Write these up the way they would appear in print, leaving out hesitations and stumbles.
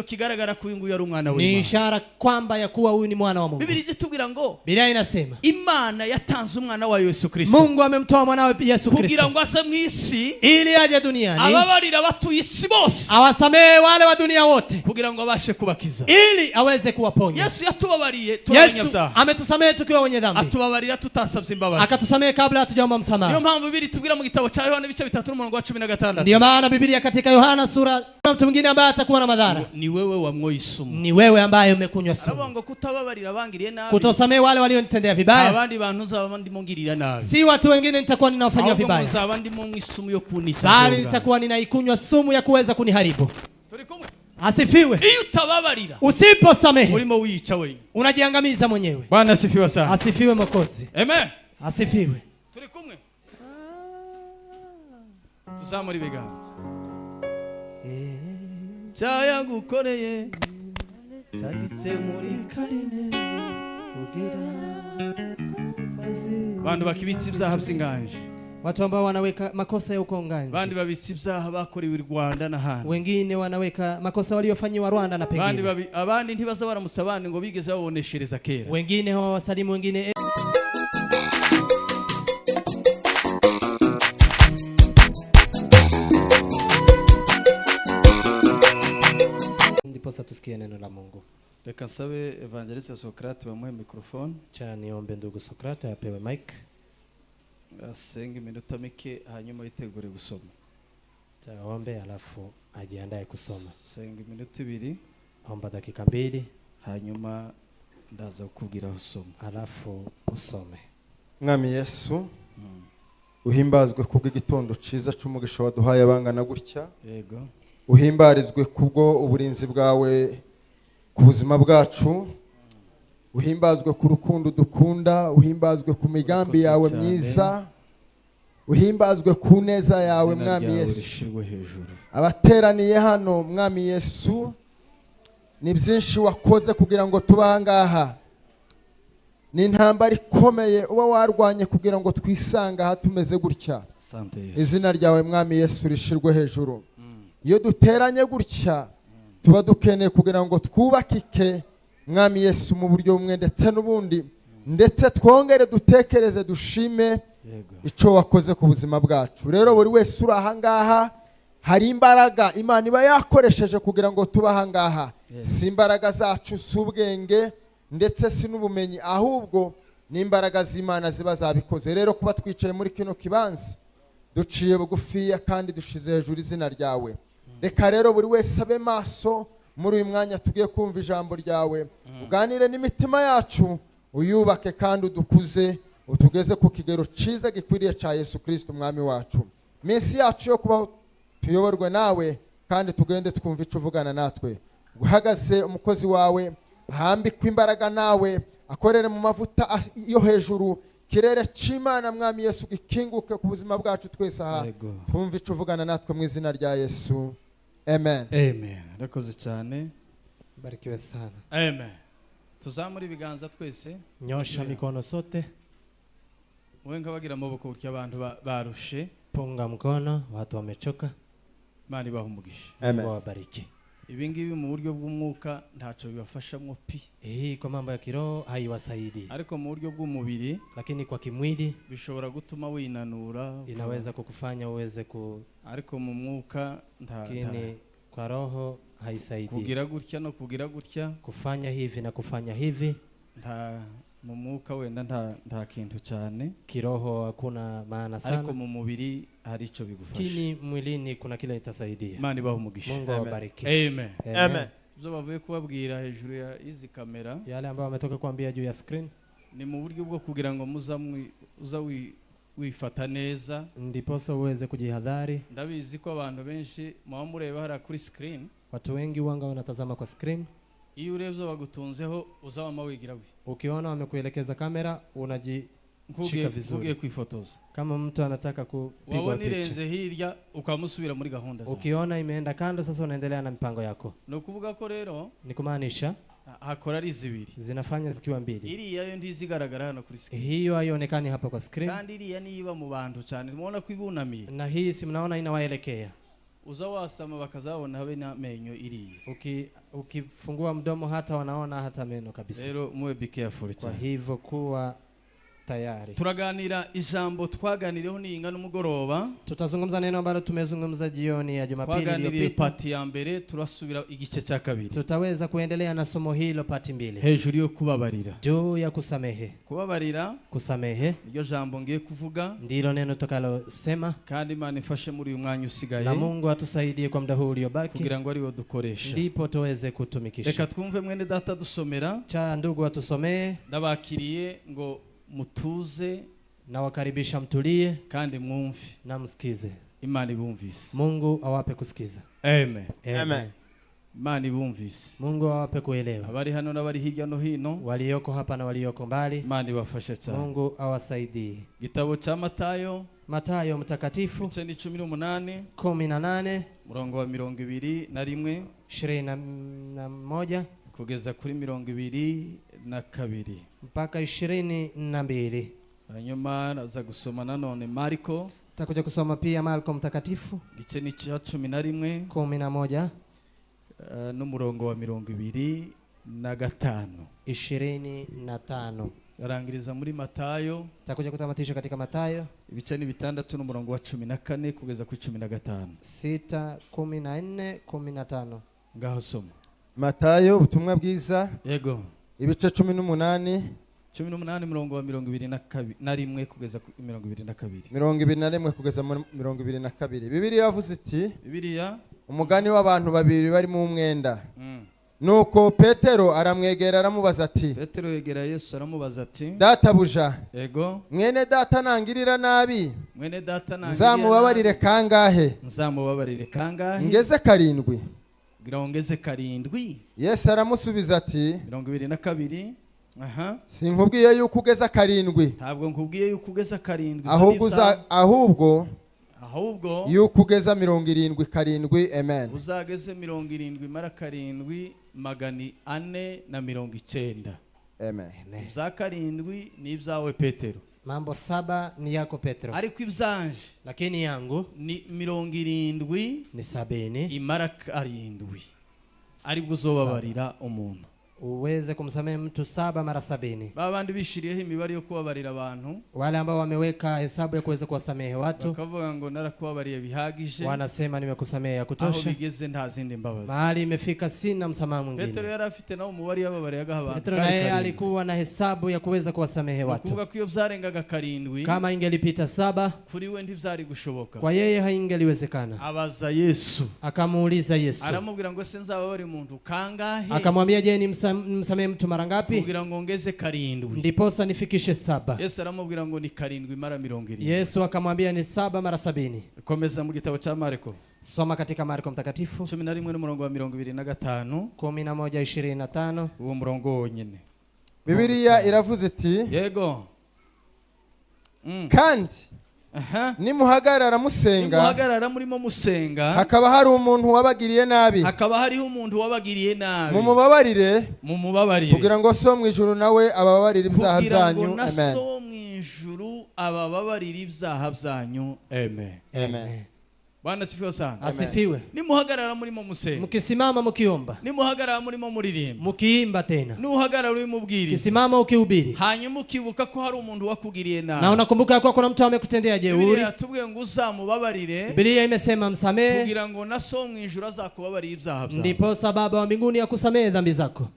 Kigaragara ko uyu nguyu ari umwana Ni w'Imana. Ishara kwamba ya kuwa huyu ni mwana wa Mungu. Bibiliya itubwira ngo Biblia inasema Imana yatanze umwana wayo Yesu Kristo Mungu amemtoa mwanawe Yesu kugira Kristo ngo aze mu isi ili aje duniani ababarira abatuye isi bose awasamehe wale wa dunia wote kugira ngo abashe kubakiza. Ili aweze kuwaponya. Yesu yatubabariye turi Yesu abanyabyaha ametusamehe tukiwa wenye dhambi, atubabarira tutasabye imbabazi. Akatusamehe kabla hatujaomba Niyo msamaha. Mpamvu Bibiliya itubwira mu gitabo cya Yohana ibice bitatu n'umurongo wa cumi na gatandatu Ndiyo maana Biblia katika Yohana sura kuna mtu mwingine ambaye atakuwa na madhara. Ni wewe wamwoye isumu. Ni wewe ambaye umekunywa Aravuga sumu. Ngo kutababarira abangiriye nabi Kutosamehe wale walionitendea vibaya, abandi bantu nzaba ndimo ngirira nabi si watu wengine nitakuwa ninawafanyia ahubwo vibaya, muzaba ndimo nywa isumu yo kunica. Bali nitakuwa ninaikunywa sumu ya kuweza kuniharibu. Turi kumwe? Asifiwe. Iyo utababarira Usiposamehe urimo wiyica wenyine. Unajiangamiza mwenyewe. Bwana asifiwe sana. Asifiwe Mwokozi. Amen. Asifiwe. Turi kumwe? Tuzamura ibiganza cyayagukoreye cyanditse muri karine Kugira abantu bakibitsa ibyaha by'inganje watu ambao wanaweka makosa ya ukonganji, abandi babitsa ibyaha bakorewe i Rwanda n'ahandi wengine wanaweka makosa waliofanyiwa Rwanda na abandi pengine, babi- abandi ntibaza baramutsa abandi ngo bigeze baboneshereza kera. Wengine hawawasalimu wengine. Ndiposa tusikie neno la Mungu. Reka nsabe evangeliste Socrate bamuhe mikorofone. Cha niombe ndugu Sokrate apewe mic. Asenge iminota mike hanyuma yitegure gusoma. Taombe alafu ajiandae kusoma. Senga iminota ibiri. Omba dakika 2 Hanyuma ndaza kukubwira aho usoma. Alafu usome. Mwami Yesu uhimbazwe kubw'igitondo cyiza cy'umugisha waduhaye abangana gutya. Yego. Uhimbarizwe kubwo uburinzi bwawe ku buzima bwacu, uhimbazwe ku rukundo dukunda, uhimbazwe ku migambi Urakoze yawe cyane. Myiza, uhimbazwe ku neza yawe. Izina Mwami ryawe Yesu rishyirwe hejuru. Abateraniye hano mwami Yesu ni byinshi wakoze kugira ngo tube aha ngaha, ni intambara ikomeye uba warwanye kugira ngo twisange aha tumeze gutya. Asante Yesu. Izina ryawe mwami Yesu rishirwe hejuru. Iyo duteranye gutya tuba dukeneye kugira ngo twubakike mwami Yesu mu buryo bumwe ndetse n'ubundi ndetse twongere dutekereze dushime Yego. Icyo wakoze ku buzima bwacu. Rero buri wese uri aha ngaha hari imbaraga Imana iba yakoresheje kugira ngo tube aha ngaha. Si imbaraga zacu, si ubwenge ndetse si n'ubumenyi, ahubwo ni imbaraga z'Imana ziba zabikoze. Rero kuba twicaye muri kino kibanza duciye bugufiya kandi dushize hejuru izina ryawe. Reka rero buri wese abe maso muri uyu mwanya tugiye kumva ijambo ryawe, uganire n'imitima yacu, uyubake kandi udukuze utugeze ku kigero cyiza gikwiriye cya Yesu Kirisito umwami wacu. Iminsi yacu yo kubaho tuyoborwe nawe kandi tugende twumva icyo uvugana natwe. Uhagaze umukozi wawe ahambikwe imbaraga nawe akorere mu mavuta yo hejuru, kirere cy'Imana mwami Yesu gikinguke ku buzima bwacu twese aha. Yego. Twumve icyo uvugana natwe mu izina rya Yesu, amen. Amen, urakoze cyane. Barikiwe sana. Amen, tuzamure ibiganza twese. Nyosha mikono sote. Wowe nkabagira amaboko gutya abantu ba- barushe. Punga mkono, watu wamechoka. Imana ibaha umugisha. Amen. Mungu awabariki. Ibi ngibi mu buryo bw'umwuka ntacyo bibafashamo pi. Hii kwa mambo ya kiroho haiwasaidii, Ariko mu buryo bw'umubiri lakini kwa kimwili bishobora gutuma winanura inaweza kukufanya uweze ku, ariko mu mwuka nta nta- lakini kwa roho haisaidii. Kugira gutya no kugira gutya Kufanya hivi na kufanya hivi nta mu mwuka wenda nta nta kintu cyane kiroho hakuna maana ariko sana, mu mubiri hari icyo bigufasha. lakini mwilini kuna kile itasaidia. Imana ibaha umugisha. Mungu awabariki. Amen. Amen. Ibyo bavuye kubabwira hejuru ya izi kamera Yale ambayo wametoka kuambia juu ya screen ni mu buryo bwo kugira ngo muza mwi- uza wi- wifata neza. Ndiposa uweze kujihadhari. Ndabizi ko abantu benshi muba mureba hariya kuri screen. Watu wengi wanga wanatazama kwa screen. Iyo urebye bagutunzeho uza wama wigira gutya. Ukiona wamekuelekeza kamera unajishika Nk'ugiye vizuri nk'ugiye kwifotoza kama mtu anataka kupigwa wabona picha. Irenze hirya ukamusubira muri gahunda zawe. Ukiona imeenda kando, sasa unaendelea na mipango yako. Ni ukuvuga ko rero Ni kumaanisha hakora ari zibiri. Zinafanya zikiwa mbili. Iriya yo ntizigaragara hano kuri screen. Hiyo haionekani hapa kwa screen, Kandi iriya niyo iba mu bantu cyane mubona ko ibunamiye. Na hii si mnaona inawaelekea. Uza wasama bakazabona habe n'amenyo iriye. Ukifungua mdomo hata wanaona hata meno kabisa. Rero mube be careful Kwa cyane. hivyo kuwa tayari. Turaganira ijambo twaganiriyeho niyinga n'umugoroba. Tutazungumza neno ambalo tumezungumza jioni ya Jumapili Twaganiriye iliyopita. part ya mbere, turasubira igice cya kabiri. Tutaweza kuendelea na somo hilo part 2. Hejuru yo kubabarira. Juu ya kusamehe. Kubabarira Kusamehe niryo jambo ngiye kuvuga. ndilo neno tutakalosema. Kandi Imana ifashe muri uyu mwanya usigaye Na Mungu atusaidie kwa muda huu uliobaki, kugira ngo ariwo dukoresha. ndipo tuweze kutumikisha. Reka twumve mwene data dusomera. Cha ndugu atusomee. Ndabakiriye ngo mutuze Na wakaribisha mtulie kandi mwumve. na msikize. Imana ibumvise. Mungu awape kusikiza. Amen. Amen. Imana ibumvise. Mungu awape kuelewa. Abari hano n'abari hirya no hino, Walioko hapa na walioko mbali, Imana ibafashe cyane. Mungu awasaidie. Igitabo cya Matayo Matayo mtakatifu ibice ni 18, 18, murongo wa 21 21 kugeza kuri 22 mpaka 22. Hanyuma naza gusoma nanone Mariko. Tutakuja kusoma pia Marko mtakatifu Igice ni cya 11, 11, n'umurongo wa 25. 25. Arangiriza muri Matayo. Tutakuja kutamatisha katika Matayo Ibice ni 6 n'umurongo wa 14 kugeza ku 15. 6, 14, 15. Ngaho soma. Matayo ubutumwa bwiza. Yego. Ibice 18. 18 murongo wa 21 kugeza ku 22. 21 kugeza muri 22. Bibiliya yavuze iti, Bibiliya, umugani w'abantu babiri bari mu mwenda. Nuko Petero aramwegera aramubaza ati, Petero yegera Yesu aramubaza ati, Databuja, Yego. mwene data nangirira nabi, Mwene data nangirira nzamubabarire nabi, kangahe? nzamubabarire kangahe? Ngeze 7. Kugira ngo ngeze 7. Yesu aramusubiza ati, 22. Aha. Sinkubwiye yuko ugeza 7, Ntabwo nkubwiye yuko ugeza 7. ahubwo ahubwo yuko ugeza 77. Amen. Uzageze 70 mara 7 490. Amen. Amen. Ibya 7 ni ibyawe Petero. Mambo 7 ni yako Petro. Ariko ibyanje Lakini yangu ni 70 ni 70. imara 7 aribwo uzobabarira umuntu. Uweze kumsamehe mtu 7 mara 70. Ba bandi bishiriyeho imibare yo kubabarira abantu, Wale ambao wameweka hesabu ya kuweza kuwasamehe watu, bakavuga ngo narakubabariye bihagije, wanasema nimekusamehe ya aho kutosha, bigeze nta zindi mbabazi. mahali imefika sina msamaha Petero mwingine. yari afite nawe umubare yababariraga abantu. Petro Kari naye 7. alikuwa na hesabu ya kuweza kuwasamehe watu. Ukuvuga ko iyo byarengaga 7, Kama ingelipita 7, kuri we ntibyari gushoboka. kwa yeye haingeliwezekana. Abaza Yesu, Akamuuliza Yesu, aramubwira ngo se nzababare umuntu kangahe akamwambia, je, nimsamehe mtu mara ngapi kugira ngo ngeze 7? ndiposa nifikishe 7? Yesu aramubwira ngo ni 7 mara 70. Yesu akamwambia ni 7 mara 70. Komeza mu gitabo cya Marko. Soma katika Marko mtakatifu 11 n'umurongo wa 25. 11:25. Uwo murongo wonyine. Bibiliya iravuze iti, Yego. Kandi Aha. nimuhagarara musenga, Nimuhagarara murimo musenga, hakaba hari umuntu wabagiriye nabi, hakaba hariho umuntu wabagiriye nabi, mumubabarire, mumubabarire, kugira ngo so mu ijuru nawe ababarire ibyaha kugira ngo byanyu. na Amen. so mu ijuru abababarire ibyaha byanyu. Amen. Amen. Bwana asifiwe sana. Asifiwe. Nimuhagarara murimo musenga, Mkisimama mkiomba, nimuhagarara murimo muririmba, mkiimba tena, nuhagarara urimo ubwiriza, kisimama ukihubiri, hanyuma ukibuka ko hari umuntu wakugiriye na nabi, unakumbuka kuwa kuna mtu amekutendea Bibiliya jeuri, yatubwiye ngo uzamubabarire, Biblia imesema msamehe, kugira ngo na so mu ijuru azakubabarire ibyaha byawe. ndiposa Baba wa mbinguni akusamehe dhambi zako.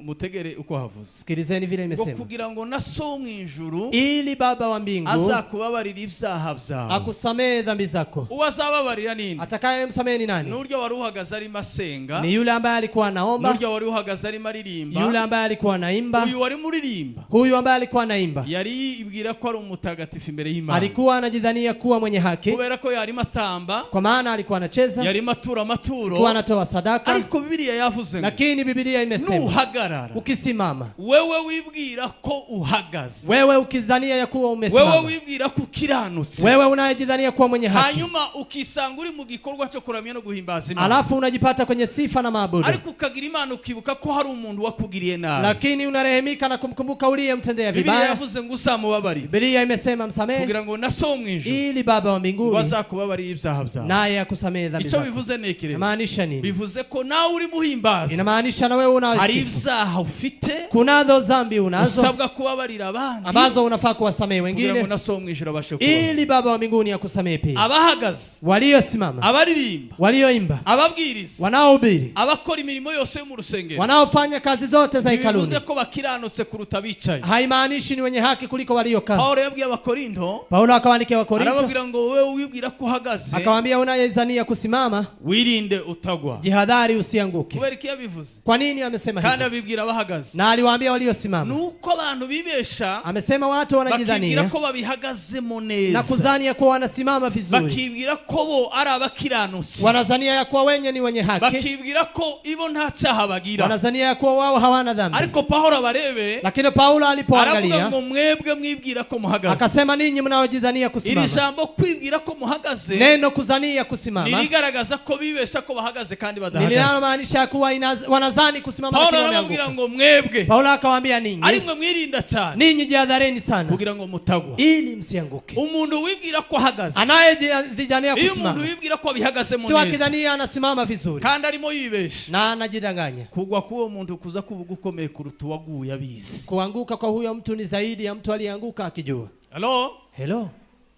Mutegere uko havuze, Sikilizeni vile ngo imesema, kugira ngo na so mu ijuru ili Baba wa mbingu azakubabarira ibyaha byawe. akusamehe dhambi zako. Uwo azababarira ninde? Atakayemsamehe ni nani? N'uryo wari uhagaze arimo asenga, Ni yule ambaye alikuwa anaomba, n'uryo wari uhagaze arimo aririmba, yule ambaye alikuwa anaimba, uyu wari muririmba huyu ambaye alikuwa anaimba yari yibwira ko ari umutagatifu imbere y'Imana, alikuwa anajidhania kuwa mwenye haki, kubera ko yarimo atamba, kwa maana alikuwa anacheza, yarimo atura amaturo, alikuwa anatoa sadaka. ariko Bibiliya yavuze ngo Lakini Biblia imesema, Nuhagarara, Ukisimama, wewe wibwira ko uhagaze, wewe ukizania ya kuwa wewe umesimama, wibwira ko ukiranutse, wewe unayejidhania kuwa mwenye haki, hanyuma ukisanga uri mu gikorwa cyo kuramya no guhimbaza Imana, alafu unajipata kwenye sifa na maabudu, ariko ukagira Imana ukibuka ko hari umuntu wakugiriye nabi, lakini unarehemika na kumkumbuka uliyemtendea Bibiliya vibaya. yavuze ngo uzamubabarire, Biblia imesema msamehe, kugira ngo na So wo mu ijuru ili Baba wa ngo mbinguni azakubabarire ibyaha byawe. naye akusamehe dhambi Icyo zako. bivuze ni iki rero? Inamaanisha nini? Bivuze ko nawe uri muhimbaza, Inamaanisha na wewe hari unasifu, ibyaha ufite kunazo dhambi unazo usabwa kubabarira abandi, ambazo unafaa kuwasamehe kugira ngo wengine, na So wo mu ijuru abashe kubabarira. ili Baba wa mbinguni akusamehe pia. Abahagaze, Waliosimama, abaririmba, walioimba, ababwiriza, wanaohubiri, abakora imirimo yose yo mu rusengero, wanaofanya kazi zote za ntibivuze hekaluni, ko bakiranutse kuruta abicaye. haimaanishi ni wenye haki kuliko waliokaa. Pawulo yabwiye Abakorinto, Paulo akawaandikia Wakorinto arababwira ngo wowe wibwira ko uhagaze, akawaambia, unayezania kusimama, wirinde utagwa. jihadhari usianguke. Kubera iki yabivuze? Kwa nini amesema Kandi hivyo? abibwira abahagaze. Na aliwaambia waliosimama. Nuko abantu bibesha, Amesema watu bakibwira wanajidhania ko babihagazemo na neza, kuzania kuwa wanasimama vizuri, bakibwira ko bo ari abakiranutsi, wanazania ya kuwa wenye ni wenye haki, bakibwira ko ibo nta cyaha bagira. Wanazania ya kuwa wao hawana dhambi. Ariko Pawulo abarebe, Lakini Paulo aravuga alipoangalia ngo mwebwe mwibwira ko muhagaze. akasema, ninyi mnaojidhania Iri kusimama. jambo kwibwira ko muhagaze Neno kuzania kusimama nirigaragaza ko bibesha ko bahagaze kandi ni badahagaze. linalomaanisha ya kuwa wanazani kusimama Pawulo lakini arababwira wameanguka. ngo mwebwe Paulo akawaambia, ninyi ari mwe mwirinda cyane, ninyi jihadharini sana kugira ngo mutagwa. ili msianguke. Umuntu wibwira ko ahagaze, Anayejidhania iyo umuntu kusimama, wibwira ko abihagazemo mtu neza akidhania anasimama vizuri kandi arimo yibesha, na anajidanganya, kugwa k'uwo muntu kuza kuba gukomeye kuruta uwaguye abizi. Kuanguka kwa huyo mtu ni zaidi ya mtu aliyeanguka akijua. Halo? Hello,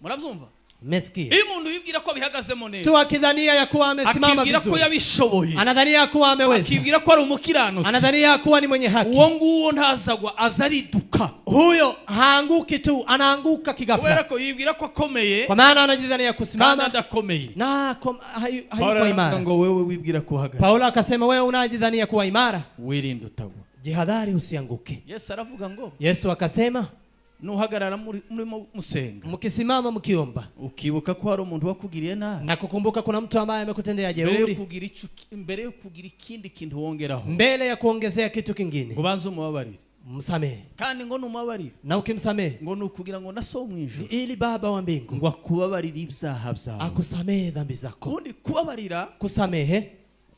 Murabyumva? mmesikia? Iyo umuntu wibwira ko abihagazemo neza, Mtu akidhania ya kuwa amesimama akibwira ko vizuri, yabishoboye, anadhania ya kuwa ameweza, akibwira ko ari umukiranutsi, anadhania ya kuwa ni mwenye haki, uwo nguwo ntazagwa, aza ariduka, huyo haanguki tu, anaanguka kubera kigafla, ko yibwira ko akomeye kwa maana anajidhania kandi kusimama adakomeye. na Pawulo hayuko aravuga imara. ngo wewe wibwira ko uhagaze, Paulo akasema, wewe unajidhania kuwa imara, wirinde utagwa. Jihadhari usianguke. Yesu aravuga ngo Yesu akasema, nuhagarara murimo musenga, mkisimama mkiomba, ukibuka ko hari umuntu wakugiriye nabi, na kukumbuka kuna mtu ambaye amekutendea mbere yo jeuri, kugira icyo mbere yo kugira ikindi kintu wongeraho, mbele ya kuongezea kitu kingine, ngo banze umubabarire. Msamehe. Kandi ngo numubabarire, Na ukimsamehe, ngo ni ukugira ngo na So wo mu ijuru ili Baba wa mbingu ngo akubabarire ibyaha byawe. Akusamehe dhambi zako. Ubundi kubabarira, Kusamehe,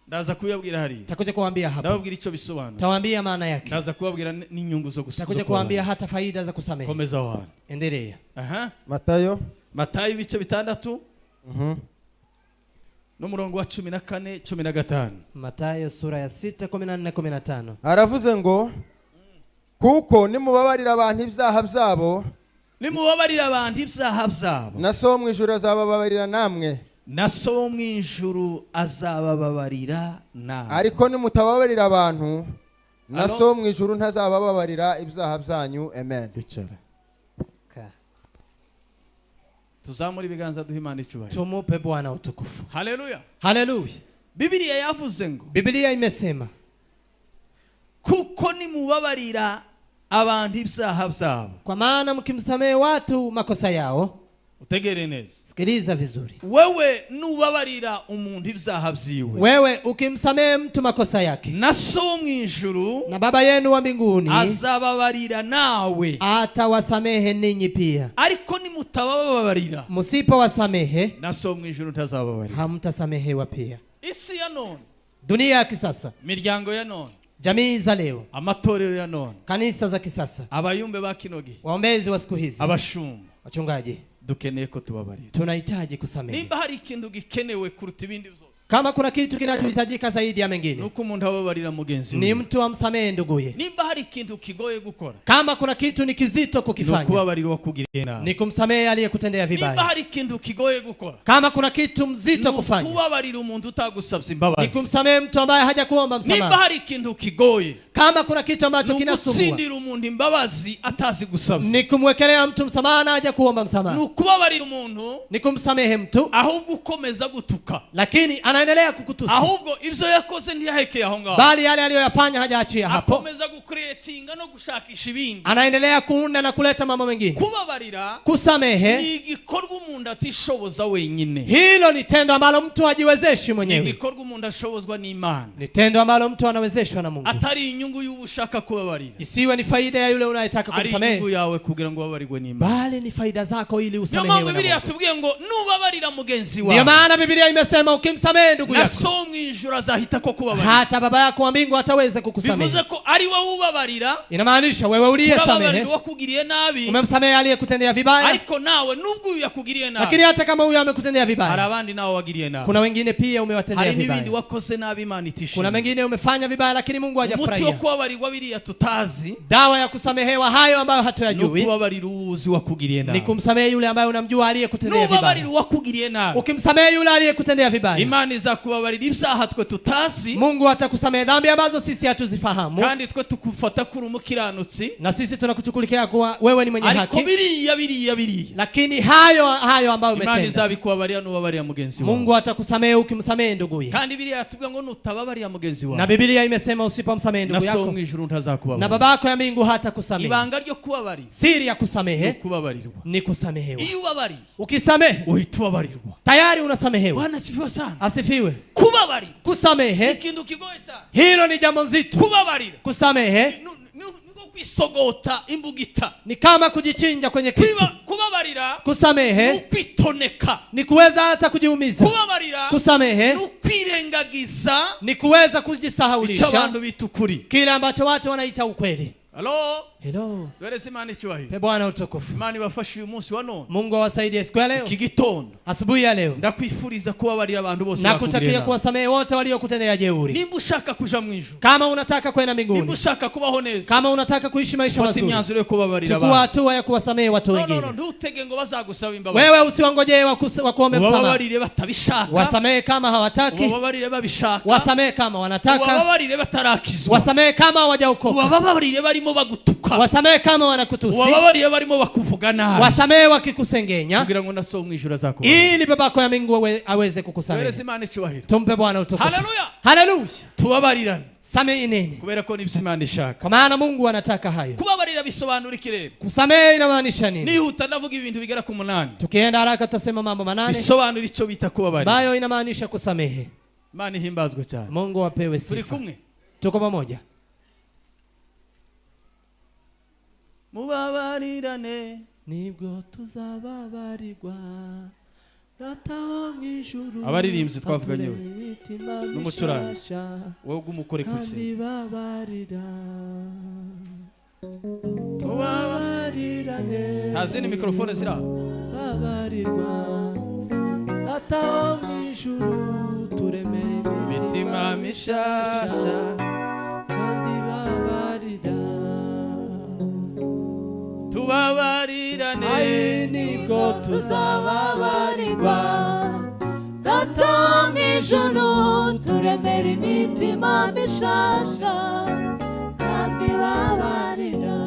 ndaza kubibabwira hariya, takuja kuwaambia hapa, ndababwira icyo bisobanura, tawaambia maana yake, ndaza kubabwira n'inyungu zo takuja kuwaambia kubabarira. Hata faida za kusamehe. Komeza aho hantu. Endelea. Aha. Matayo. Matayo ibice 6 n'umurongo wa 14, 15. Matayo sura ya 6, 14, 15. Aravuze ngo kuko nimubabarira abantu ibyaha byabo, Nimubabarira abantu ibyaha byabo, na So wo mu ijuru azabababarira namwe. Na So wo mu ijuru azabababarira nawe. Ariko nimutababarira abantu, na Alo? So wo mu ijuru ntazabababarira ibyaha byanyu. Amen. Icara. Tuzamure ibiganza duhe Imana icyubahiro. Tumupe Bwana utukufu. Haleluya. Haleluya. Bibiliya yavuze ngo Biblia imesema, kuko nimubabarira abantu ibyaha byabo, kwa maana mkimsamehe watu makosa yao, utegere neza, sikiliza vizuri, wewe nubabarira umuntu ibyaha byiwe, wewe ukimsamehe mtu makosa yake, na So wo mu ijuru na Baba yenu wa mbinguni azababarira nawe. Atawasamehe ninyi pia. Ariko nimutabababarira, Msipowasamehe, na So wo mu ijuru ntazababarira. Hamtasamehewa pia. Isi ya none, Dunia ya kisasa, imiryango ya none, jamii za leo, amatorero ya none, kanisa za kisasa, abayumbe ba kino gihe, waombezi wa siku hizi, abashumba, wachungaji, dukeneye ko tubabarira. Tunahitaji kusamehe. Nimba hari ikintu gikenewe kuruta ibindi byose, Kama kuna kitu kinachohitajika zaidi ya mengine, nuko umuntu ababarira mugenzi ni we. mtu amsamehe nduguye. Nimba hari ikintu kigoye gukora, Kama kuna kitu ni kizito ni kukifanya, ukubabarira uwakugiriye nabi. Ni kumsamehe aliyekutendea Nimba vibaya. hari ikintu kigoye gukora, Kama kuna kitu mzito ni kufanya, ukubabarira umuntu utagusabye ni imbabazi. Kumsamehe mtu ambaye hajakuomba Nimba msamaha. hari ikintu kigoye, Kama kuna kitu ambacho ni kinasumbua, ugutsindira umuntu imbabazi atazi gusabye, ni kumwekelea mtu msamaha na hajakuomba ni msamaha, ukubabarira umuntu ni kumsamehe mtu ahubwo ukomeza gutuka, lakini anaendelea kukutusi, ahubwo ibyo yakoze ntiyahekeye aho ngaho, bali yale aliyoyafanya hajaachia hapo, akomeza gukora. Gucreatinga no gushakisha ibindi. Anaendelea kuunda na kuleta mambo mengine. Kubabarira Kusamehe, ni igikorwa umuntu atishoboza wenyine. Hilo ni tendo ambalo mtu hajiwezeshi Ni mwenyewe. igikorwa umuntu ashobozwa n'Imana. Ni tendo ambalo mtu anawezeshwa na Mungu. Atari inyungu y'uwo ushaka kubabarira, Isiwe ni faida ya yule unayetaka ari inyungu kumsamehe, yawe kugira ngo ubabarirwe n'Imana. Bali ni faida zako ili Niyo usamehewe mpamvu na Bibiliya Mungu. yatubwiye ngo nubabarira mugenzi Ndiyo wawe, maana Biblia imesema ukimsamehe ndugu na yako, so wo mu ijuru azahita ko kubabarira. Hata baba yako wa mbingu ataweza kukusamehe. Bivuze ko ari wowe ubabarira. Inamaanisha wewe Urababarira uliyesamehe, uwakugiriye nabi. Umemsamehe aliyekutendea vibaya, Ariko nawe nubwo uyu yakugiriye nabi, lakini hata kama huyo amekutendea hari vibaya, abandi nawe wagiriye nabi. Kuna wengine pia umewatendea Hari n'ibindi vibaya. wakoze nabi Imana Kuna itishimiye. mengine umefanya vibaya lakini Mungu Umuti wo hajafurahia. kubabarirwa biriya tutazi Dawa ya kusamehewa hayo ambayo ni hatuyajui ukubabarira uwuzi wakugiriye ni nabi. Kumsamehe yule ambaye unamjua aliyekutendea Nubabarira vibaya. uwakugiriye nabi, Ukimsamehe yule aliyekutendea vibaya, Imana izakubabarira ibyaha twe tutazi. Mungu atakusamehe dhambi ambazo sisi hatuzifahamu, Kandi twe tukufata kuri umukiranutsi. Na sisi tunakuchukulikia kuwa wewe ni mwenye Ariko haki. Biriya biriya biriya, Lakini hayo hayo ambayo Imana umetenda, izabikubabarira nubabarira mugenzi wawe. Mungu atakusamehe ukimsamehe nduguye. Kandi biriya yatubwiye ngo nutababarira mugenzi Na wawe, Biblia imesema usipomsamehe na ndugu so yako, mu ijuru na ntazakubabarira. babako ya mbingu hatakusamehe. Ibanga ryo kubabarira Siri ya ni kusamehe ukubabarirwa. Ni kusamehewa. Iyo ubabariye, Ukisamehe, uhita ubabarirwa. Tayari unasamehewa. Bwana asifiwe sana. Asifiwe. Kubabarira Kusamehe, ikintu kigoye cyane. Hilo ni jambo nzito. Kubabarira Kusamehe ni nko kwisogota imbugita. Ni kama kujichinja kwenye kisu. Kubabarira ni Kusamehe ukwitoneka. Ni kuweza hata kujiumiza. Kubabarira Kusamehe ni ukwirengagiza ni kuweza icyo kujisahaulisha abantu bita ukuri. Kile ambacho watu wanaita ukweli. Halo. Hello. Duhereze Imana icyubahiro. Pe Bwana utukufu. Imana ibafashe uyu munsi wa none. Mungu awasaidie siku ya leo. Iki gitondo, Asubuhi ya leo, ndakwifuriza kubabarira abantu bose bakugiriye nakutakia nabi. Kuwasamehe wote waliokutendea jeuri. Nimba ushaka kuja mu ijuru, Kama unataka kwenda nimba mbinguni, ushaka kubaho neza, kama unataka kuishi maisha fata mazuri, imyanzuro yo kubabarira chukua abantu. Hatua ya kuwasamehe watu No, no, no, wengine. ntutege ngo bazagusaba imbabazi. Wewe usiwangojee wakuombe msamaha. Ubababarire batabishaka, Wasamehe kama hawataki, ubababarire babishaka, wasamehe kama wanataka, ubababarire batarakizwa, wasamehe kama hawajaokoka, ubababarire barimo bagutuka, wasamehe kama wanakutusi, ubababarire barimo bakuvuga nabi, wasamehe wakikusengenya, kugira ngo na so mu ijuru azakubabarira. Ili babako ya mbingu aweze kukusamehe. Duhereze Imana icyubahiro. Tumpe Bwana utukufu. Haleluya. Haleluya. Tubabarirane Sameheneni, kubera ko nibyo Imana ishaka. Kwa maana Mungu anataka hayo. Kubabarira bisobanura iki rero? Kusamehe inamaanisha nini? Nihuta ndavuga ibintu bigera ku munani Tukienda haraka tutasema mambo 8 bisobanura icyo bita kubabarira. Ambayo inamaanisha kusamehe. Imana ihimbazwe cyane. Mungu apewe Turi sifa. kumwe. Tuko pamoja. Mubabarirane Nibwo tuzababarirwa, Data wo mu ijuru Abaririmbyi twavuganye we. aturemye imitima N'umucuranzi. mishasha, Wowe ugumukore ku kandi isi. Babarira, tubabarirane, Nta zindi mikorofone ziri aho? Babarirwa, Data wo mu ijuru turemere Imitima mishasha, kandi babarira, tubabarirane. Ai, nibwo tuzababarirwa, Data wo mu ijuru turemera imitima mishasha kandi babarira.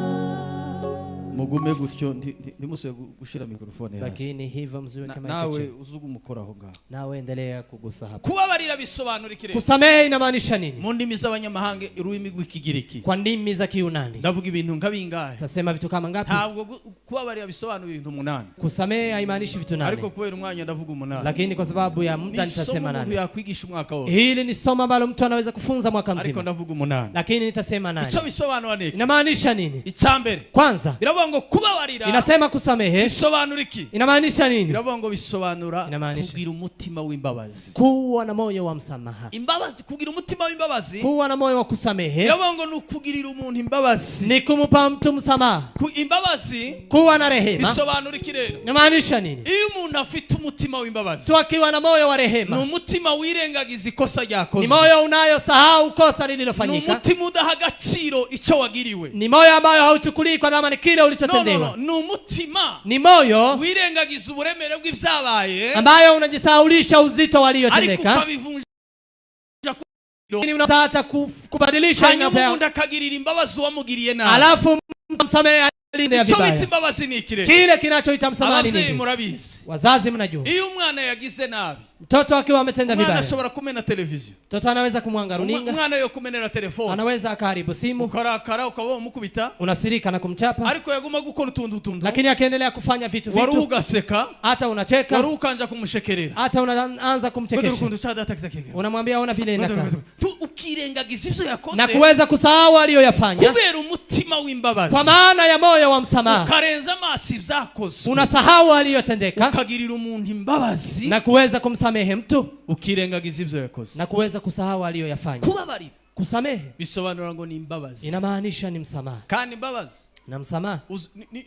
Mugume gutyo ntimusubire gushira mikorofone hasi. Lakini hivyo mziweke Na- nawe mic chini. uzuge aho ngaho. Nawe endelea kugusa hapa. Kubabarira bisobanura iki rero? Kusamehe inamaanisha nini? Mu ndimi z'abanyamahanga, ururimi rw'ikigiriki, Kwa ndimi za Kiyunani, ndavuga ibintu nka bingahe? Tasema vitu kama ngapi? Ntabwo kubabarira bisobanura ibintu umunani, Kusamehe haimaanishi vitu ariko 8, kubera umwanya ndavuga umunani. Lakini kwa sababu ya muda Ni isomo nitasema umuntu 8. yakwigisha umwaka wose, Hili ni somo ambalo mtu anaweza kufunza mwaka ariko mzima, ndavuga umunani. Lakini nitasema 8. Icyo bisobanura ni iki? Inamaanisha nini? Icya mbere, Kwanza, biravuga ngo kubabarira inasema kusamehe bisobanura iki? Inamaanisha nini? Biravuga ngo bisobanura Inamaanisha. Kugira umutima w'imbabazi. Kuwa na moyo wa msamaha. Imbabazi, kugira umutima w'imbabazi, Kuwa na moyo wa kusamehe biravuga ngo ni ukugirira umuntu imbabazi. Ni kumupa mtu msamaha. Ku imbabazi Kuwa na rehema bisobanura iki rero? Inamaanisha nini? Iyo umuntu afite umutima w'imbabazi, Mtu akiwa na moyo wa ni rehema umutima wirengagiza ikosa ni ryakozwe, moyo unayosahau kosa ni lililofanyika, umutima udaha agaciro icyo wagiriwe. Ni moyo ambayo hauchukulii kwa dhamani kile No, no, ulichotendewa. no. Ni umutima Ni moyo wirengagiza uburemere bw'ibyabaye, ambayo unajisahaulisha uzito ariko waliyotendeka, ukabivunja, lakini unaweza hata kubadilisha hanyuma inapo- ubundi akagirira imbabazi uwamugiriye nabi. Alafu mtu amsamehe aliyetendea Icyo bita vibaya. imbabazi ni iki rero? Kile kinachoita msamaha ni Ababyeyi nini? murabizi, Wazazi mnajua, iyo umwana yagize nabi, Mtoto akiwa ametenda Umwana vibaya, ashobora kumena televiziyo. Mtoto anaweza kumwanga runinga, Umwana yo kumenera telefone, anaweza akaharibu simu, ukarakara ukaba wamukubita, unasirika na kumchapa, ariko yaguma gukora utuntu utuntu, lakini akiendelea kufanya vitu wari vitu, ugaseka, hata unacheka, wari ukanja kumushekerera, hata unaanza kumchekesha, ukuntu ca data kitakigera, unamwambia ona vile inakaa, ukirengagiza ivyo na yakoze kuweza kusahau aliyoyafanya kubera umutima w'imbabazi, kwa maana ya moyo wa msamaha. Ukarenza amaso ibyakozwe, Unasahau aliyotendeka ukagirira umuntu imbabazi, na kuweza kumsamehe mtu ukirengagiza ibyo yakoze. Na kuweza kusahau aliyoyafanya. Kubabarira Kusamehe bisobanura ngo ni imbabazi, inamaanisha ni msamaha, kandi imbabazi na msamaha,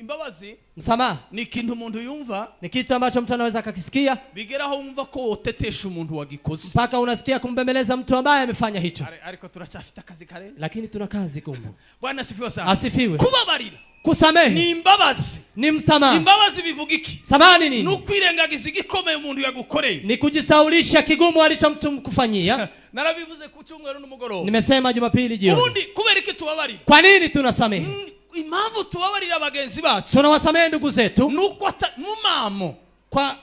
imbabazi msamaha ni ikintu umuntu yumva, ni kitu ambacho mtu anaweza akakisikia bigeraho wumva ko wotetesha umuntu wagikoze. Mpaka unasikia kumbembeleza mtu ambaye amefanya hicho. Ariko turacyafite akazi karenze. Lakini tuna kazi gumu. Bwana asifiwe sana. Asifiwe. Kubabarira Kusamehe ni imbabazi. Ni msamaha. Imbabazi bivuga iki? Msamaha ni Ni nini? ukwirengagiza igikomeye umuntu yagukoreye. Ni kujisaulisha kigumu alicho mtu kufanyia. Narabivuze ku cyumweru n'umugoroba. Nimesema Jumapili jioni. Ubundi kubera iki tubabarira? Kwa nini tunasamehe? Impamvu tubabarira bagenzi bacu Tunawasamehe ndugu zetu nuko mu mamo kwa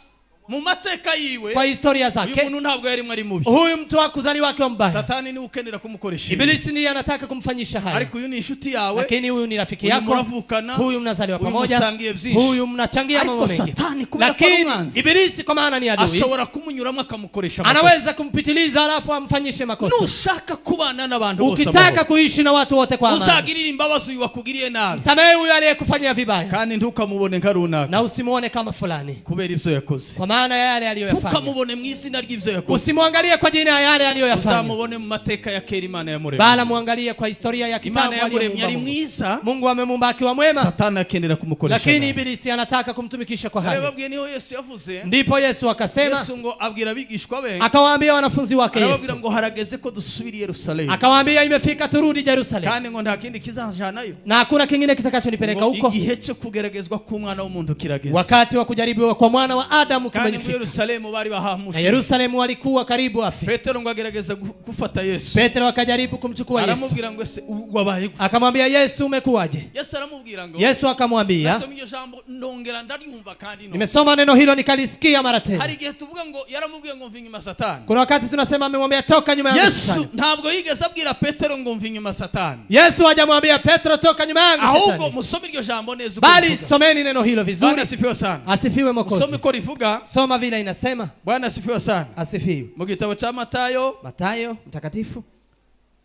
mu mateka yiwe, kwa historia uyu zake. muntu ntabwo yarimo ari mubi. Huyu mtu hakuzaliwa akiwa mbaya. Satani niwe ukenera kumukoresha ibi. Ibilisi ndiye anataka kumfanyisha haya, Ariko uyu ni inshuti yawe, lakini huyu ni rafiki uyu yako, muravukana, huyu mnazaliwa uyu pamoja, musangiye byinshi. Huyu mnachangia Ariko mambo mengi, Satani kubera ko ari lakini umwanzi, Ibilisi kwa maana ni adui, ashobora kumunyuramo akamukoresha amakosa. Anaweza kumpitiliza alafu amfanyishe makosa. Nushaka kubana n'abantu bose Ukitaka amahoro, kuishi na watu wote kwa amani, uzagirire imbabazi uyu wakugiriye nabi, msamehe huyu aliyekufanyia vibaya, kandi ntukamubone nka runaka na usimuone kama fulani, kubera ibyo yakoze. Kwa maana ya yale aliyoyafanya. Ntukamubone mu izina ry'ibyo yakoze, Usimwangalie kwa jina ya yale aliyoyafanya, uzamubone mu mateka ya kera Imana yamuremye. Bala muangalie kwa historia ya kitabu Imana yamuremye aliyomuumba ari Mungu. mwiza, Mungu amemuumba akiwa mwema, Satani akenera kumukoresha lakini nabi. Ibilisi anataka kumtumikisha kwa hayo. Narababwiye niho Yesu yavuze, Ndipo Yesu akasema, Yesu ngo abwira abigishwa be, akawaambia wanafunzi wake arababwira Yesu ngo harageze ko dusubira i Yerusalemu, akawaambia imefika turudi Jerusalemu, kandi ngo nta kindi kizanjanayo, na hakuna kingine kitakachonipeleka ngo huko. igihe cyo kugeragezwa k'umwana w'umuntu kirageze. Wakati wa kujaribiwa kwa mwana wa Adamu Kandi mu kumefika. Yerusalemu bari Na bahamushe. Yerusalemu walikuwa karibu afe. Petero ngo agerageza gufata Yesu, Petero akajaribu kumchukua Yesu, aramubwira ngo ese wabaye gute? Akamwambia Yesu, umekuwaje? Yesu aramubwira ngo, Yesu akamwambia, nasomye iryo jambo ndongera ndaryumva kandi no nimesoma neno hilo nikalisikia mara hari tena. igihe tuvuga ngo yaramubwiye ngo mva inyuma Satani. Kuna wakati tunasema amemwambia toka nyuma yangu Yesu Shetani. ntabwo yigeze abwira Petero ngo mva inyuma Satani, Yesu hajamwambia Petro toka nyuma yangu ahubwo Shetani, musome iryo jambo neza uko bali rivuga. someni neno hilo Bwana vizuri. asifiwe sana. Asifiwe Musome Mwokozi. uko rivuga. Soma vile inasema. Bwana asifiwe sana. Asifiwe. Mu gitabo cya Matayo. Matayo mtakatifu.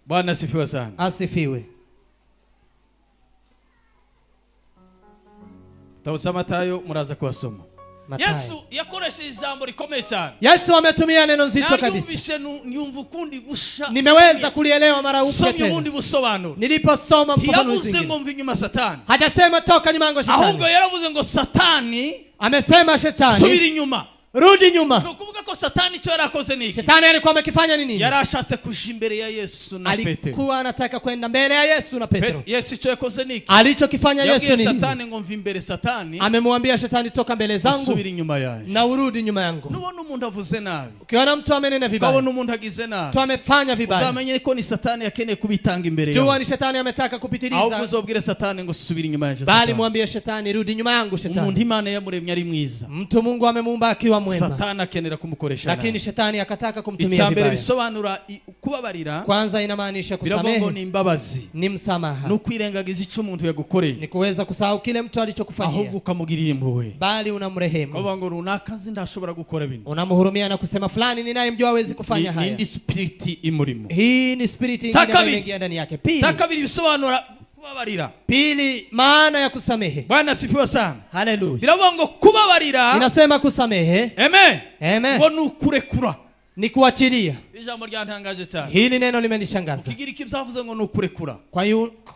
Bwana asifiwe sana. Asifiwe. Gitabo cya Matayo muraza kuhasoma. Matayo. Yesu yakoresheje ijambo rikomeye cyane. Yesu ametumia neno nzito kabisa. Naryumvishe nyumva ukundi gusha. Nimeweza kulielewa mara upya Somye tena ubundi busobanuro. niliposoma mfafanuzi Ntiyavuze ngo mwingine. mva inyuma Satani, Hajasema toka nyuma yangu ahubwo shetani, yaravuze ngo Satani amesema subira shetani inyuma. Rudi nyuma. Ni ukuvuga ko Satani icyo yari akoze ni iki? Shetani alikuwa amekifanya ni nini? Yari ashatse kuja imbere ya Yesu na Petero. Alikuwa anataka kwenda mbele ya Yesu na Petro. Yesu icyo yakoze ni iki? Alichokifanya Yesu Yabwiye ni nini? Satani ngo mva imbere Satani, Amemwambia shetani toka mbele zangu usubira inyuma yanjye. Na urudi nyuma yangu. Nubona umuntu avuze nabi, Ukiona mtu amenena vibaya, ukabona umuntu agize nabi, mtu amefanya vibaya, uzamenye ko ni Satani yakeneye kubitanga imbere jua yawe. ni shetani ametaka Ahubwo kupitiliza, uzobwire Satani ngo subira inyuma yanjye bali Satani. mwambie shetani rudi nyuma yangu Umuntu shetani. Imana yamuremye ari mwiza, Mtu Mungu amemuumba akiwa mwema, Satani akenera kumukoresha lakini nabi. shetani akataka kumtumia Icya mbere vibaya. bisobanura kubabarira, Kwanza inamaanisha biravuga ngo ni kusamehe imbabazi, ni msamaha, ni ukwirengagiza icyo umuntu yagukoreye, ni kuweza kusahau kile mtu ahubwo alichokufanyia, ukamugirira impuhwe, bali unamrehemu, ukavuga ngo runaka nzi ntashobora gukora bino. Unamhurumia na kusema fulani ninayemjua hawezi kufanya Ni haya. indi spiriti imurimo. Hii ni spiriti ingine ambayo Kabili. imeingia ndani yake. Pili, Cya kabiri bisobanura kubabarira, pili maana ya kusamehe. Bwana asifiwe sana, Haleluya. biravuga ngo kubabarira, Inasema kusamehe, amen, amen, ngo ni ukurekura. Ni kuachilia. Ijambo ryantangaje cyane. Hili neno limenishangaza. Kigiriki byavuze ngo ni ukurekura. Kwa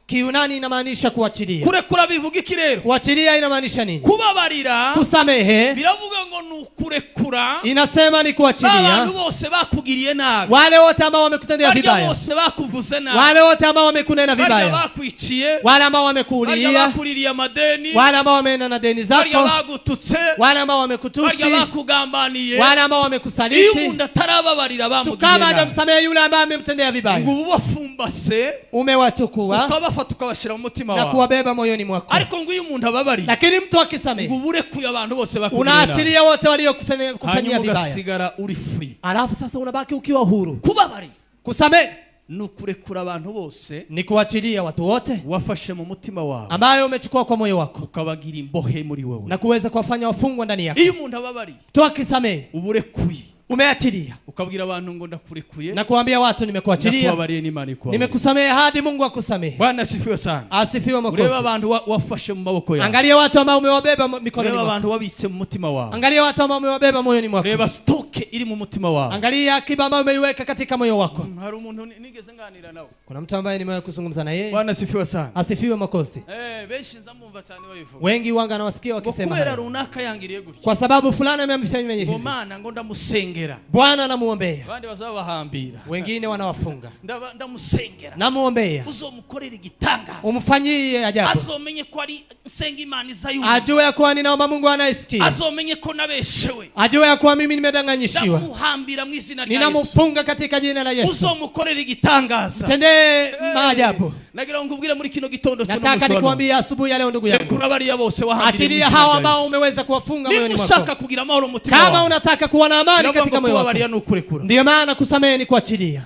Kiyunani inamaanisha kuachilia. Kurekura bivuga iki rero? Kuachilia inamaanisha nini? Kubabarira Kusamehe biravuga ngo ni ukurekura inasema ni ba kuachilia bantu bose bakugiriye nabi, wale wote ambao wamekutendea barya vibaya, bose bakuvuze nabi, wale wote ambao wamekunena barya vibaya, bakwiciye, wale ambao barya wamekuulia, bakuririye amadeni, wale ambao wameenda na deni barya zako, bagututse, wale ambao barya wamekutusi, bakugambaniye. Wale ambao Iyo wamekusaliti. umuntu atara Atarababarira abamugiriye Kama nabi, hajamsamehe yule ambaye amemtendea vibaya, ngo ubafumbase, umewachukua ukabafata ukabashyira mu mutima na wawe. kuwabeba moyoni mwako. Ariko ngo iyo umuntu ababariye, Lakini mtu ngo akisamehe, uba urekuye abantu bose bakugiriye nabi, unaachilia wote waliokufanyia hanyuma vibaya, ugasigara uri free. alafu sasa unabaki ukiwa huru. Kubabarira Kusamehe ni ukurekura abantu bose ni kuachilia watu wote wafashe mu mutima wawe, ambayo umechukua kwa moyo wako ukabagira imbohe muri wowe. Na kuweza kuwafanya wafungwa ndani yako. Iyo umuntu ababariye, Mtu akisamehe, uba urekuye, umeachilia ukabwira abantu ngo ndakurekuye, na kuambia watu nimekuachilia, ndakubabariye n'Imana ikubabariye. Nimekusamehe hadi Mungu akusamehe. Bwana asifiwe sana. Asifiwe Urebe Mwokozi. abantu wafashe mu maboko yawe. Angalia watu ambao umewabeba mikononi Urebe mwako. abantu wabitse mu mutima wawe. Angalia watu ambao umewabeba moyoni mwako. Reba stock iri mu mutima wawe. Angalia akiba ambayo umeiweka katika moyo wako. Hari umuntu nigeze nganira nawe. Kuna mtu ambaye nimewahi kuzungumza na yeye. Bwana asifiwe sana. Asifiwe Mwokozi. Eh, benshi nzamumva cyane babivuga Wengi wanga nawasikia ngo wakisema kubera haya. Runaka yangiriye gutya, Kwa sababu fulani amemfanyia ngo hivi. Mana, ngo ndamusengera. Bwana namuombea. Abandi bazabahambira. Wengine wanawafunga. Ndamusengera, Namuombea. uzomukorera igitangaza, Umfanyie ajabu. azomenye ko ari nsenga Imana iza yumva, Ajue ya kuwa ninaomba Mungu anayesikia. azomenye ko nabeshewe. Ajue ya kuwa mimi nimedanganyishiwa. Ndamuhambira mu izina rya Yesu. Ninamfunga katika jina la Yesu. Uzomukorera igitangaza. Tendee maajabu. Nagira ngo nkubwire muri kino gitondo cy'uno Nataka munsi wa none. nikuambie asubuhi ya leo, ndugu yangu. Rekura bariya bose wahambiriye mu Achilia izina hawa rya ambao Yesu. umeweza kuwafunga moyoni Niba mwako. ushaka kugira amahoro mu mutima Kama wawe, unataka kuwa na amani biravuga katika ngo moyo wako, kubabarira ni ukurekura. ndiyo maana kusamehe ni kuachilia.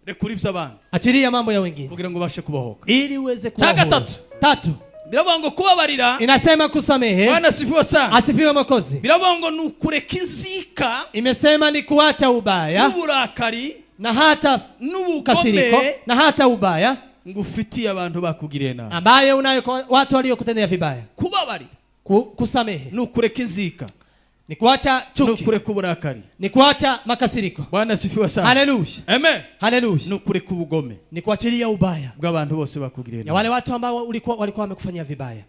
Rekura iby'abandi Achilia mambo ya wengine kugira ngo ubashe kubohoka. Ili uweze kuwa Cha huru. gatatu. Tatu, Biravuga ngo kubabarira, inasema kusamehe. Bwana asifiwe sana, Asifiwe Mwokozi. biravuga ngo ni ukureka inzika Imesema ni kuacha ubaya n'uburakari na hata kasiriko n'ubugome na hata ubaya ngo ufitiye abantu bakugiriye nabi. ambaye unayo kwa watu waliokutendea vibaya. Kubabarira Kusamehe ni ukureka inzika, ni kuacha ni chuki, ukureka uburakari. Ni kuacha makasiriko. Bwana asifiwe sana. Haleluya, Amen. haleluya. Ni ukureka ubugome Ni kuachilia ubaya bw'abantu bose bakugiriye ya nabi. wale watu ambao walikuwa wamekufanyia vibaya.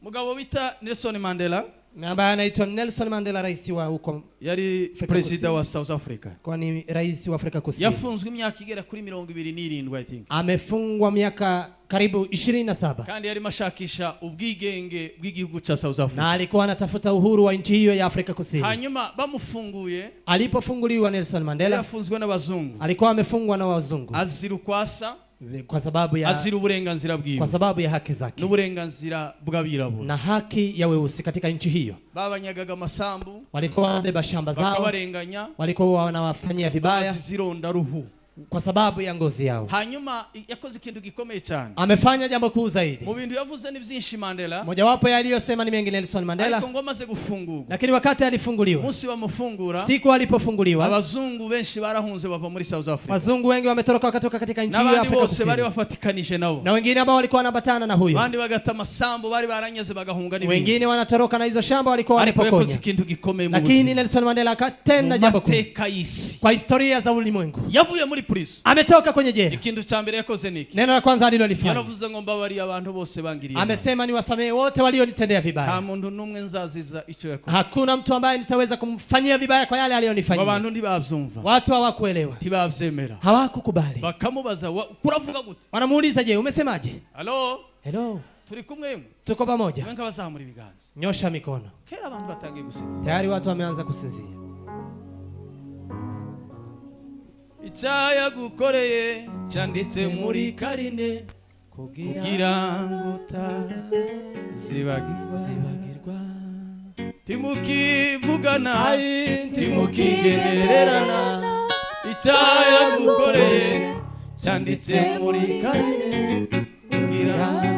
Mugabo bita Nelson Mandela Na ambaye anaitwa Nelson Mandela, rais wa huko, yari Afrika perezida Kusini. wa South Africa. Kwani rais wa Afrika Kusini. Yafunzwe imyaka igera kuri 27, I think. Amefungwa miaka karibu 27 Kandi yarimo ashakisha ubwigenge bw'igihugu cya South Africa. Na alikuwa anatafuta uhuru wa nchi hiyo ya Afrika Kusini. Hanyuma bamufunguye, Alipofunguliwa Nelson Mandela, yafunzwe n'abazungu, alikuwa amefungwa na wazungu azira ukwasa, kwa sababu ya azira uburenganzira bwiwe kwa sababu ya haki zake n'uburenganzira bw'abirabura. Na haki ya weusi katika nchi hiyo. Babanyagaga amasambu, Walikuwa wanabeba shamba zao, bakabarenganya, walikuwa wanawafanyia vibaya bazize irondaruhu. Kwa sababu ya ngozi yao. Hanyuma yakoze ikintu gikomeye cyane. Amefanya jambo kuu zaidi. Mu bintu yavuze ni byinshi Mandela, Mojawapo yaliyosema ni mengi Nelson Mandela, ariko ngo amaze gufungurwa, lakini wakati alifunguliwa, umunsi bamufungura, siku alipofunguliwa, abazungu benshi barahunze bava muri South Africa, wazungu wengi wametoroka wakatoka katika nchi hiyo ya n'abandi Afrika bose bari Kusini, bafatikanije nabo, na wengine ambao walikuwa wanaambatana na huyo, abandi bagata amasambu bari baranyaze bagahunga n'ibindi. Wengine wanatoroka na hizo shamba walikuwa Ariko yakoze wanapokonya. ikintu gikomeye mu Lakini buzima, Nelson Mandela akatenda mu jambo kuu mateka y'isi. Kwa historia za ulimwengu. Yavuye muri prison, Ametoka kwenye jela. Ikintu cya mbere yakoze ni iki? Neno la kwanza alilolifanya, Yaravuze ngo mbabariye abantu bose bangiriye nabi. Amesema niwasamehe wote walionitendea Nta vibaya. Muntu n'umwe nzaziza icyo yakoze. Hakuna mtu ambaye nitaweza kumfanyia vibaya kwa yale Ngo aliyonifanyia. abantu ntibabyumva, Watu hawakuelewa, ntibabyemera, hawakukubali. Bakamubaza kuravuga gute? Wanamuuliza, je, umesemaje? Halo? Hello, Turi kumwe mwe? Tuko pamoja? Mwe nk'abazamura ibiganza. Nyosha mikono. Kera abantu batangiye gusinzira. Tayari watu wameanza kusinzia. Icyaha yagukoreye cyanditse muri karine kugira ngo utazibagirwa. Zibagirwa. Ntimukivugana, ntimukigendererana, icyaha yagukoreye cyanditse muri karine kugira.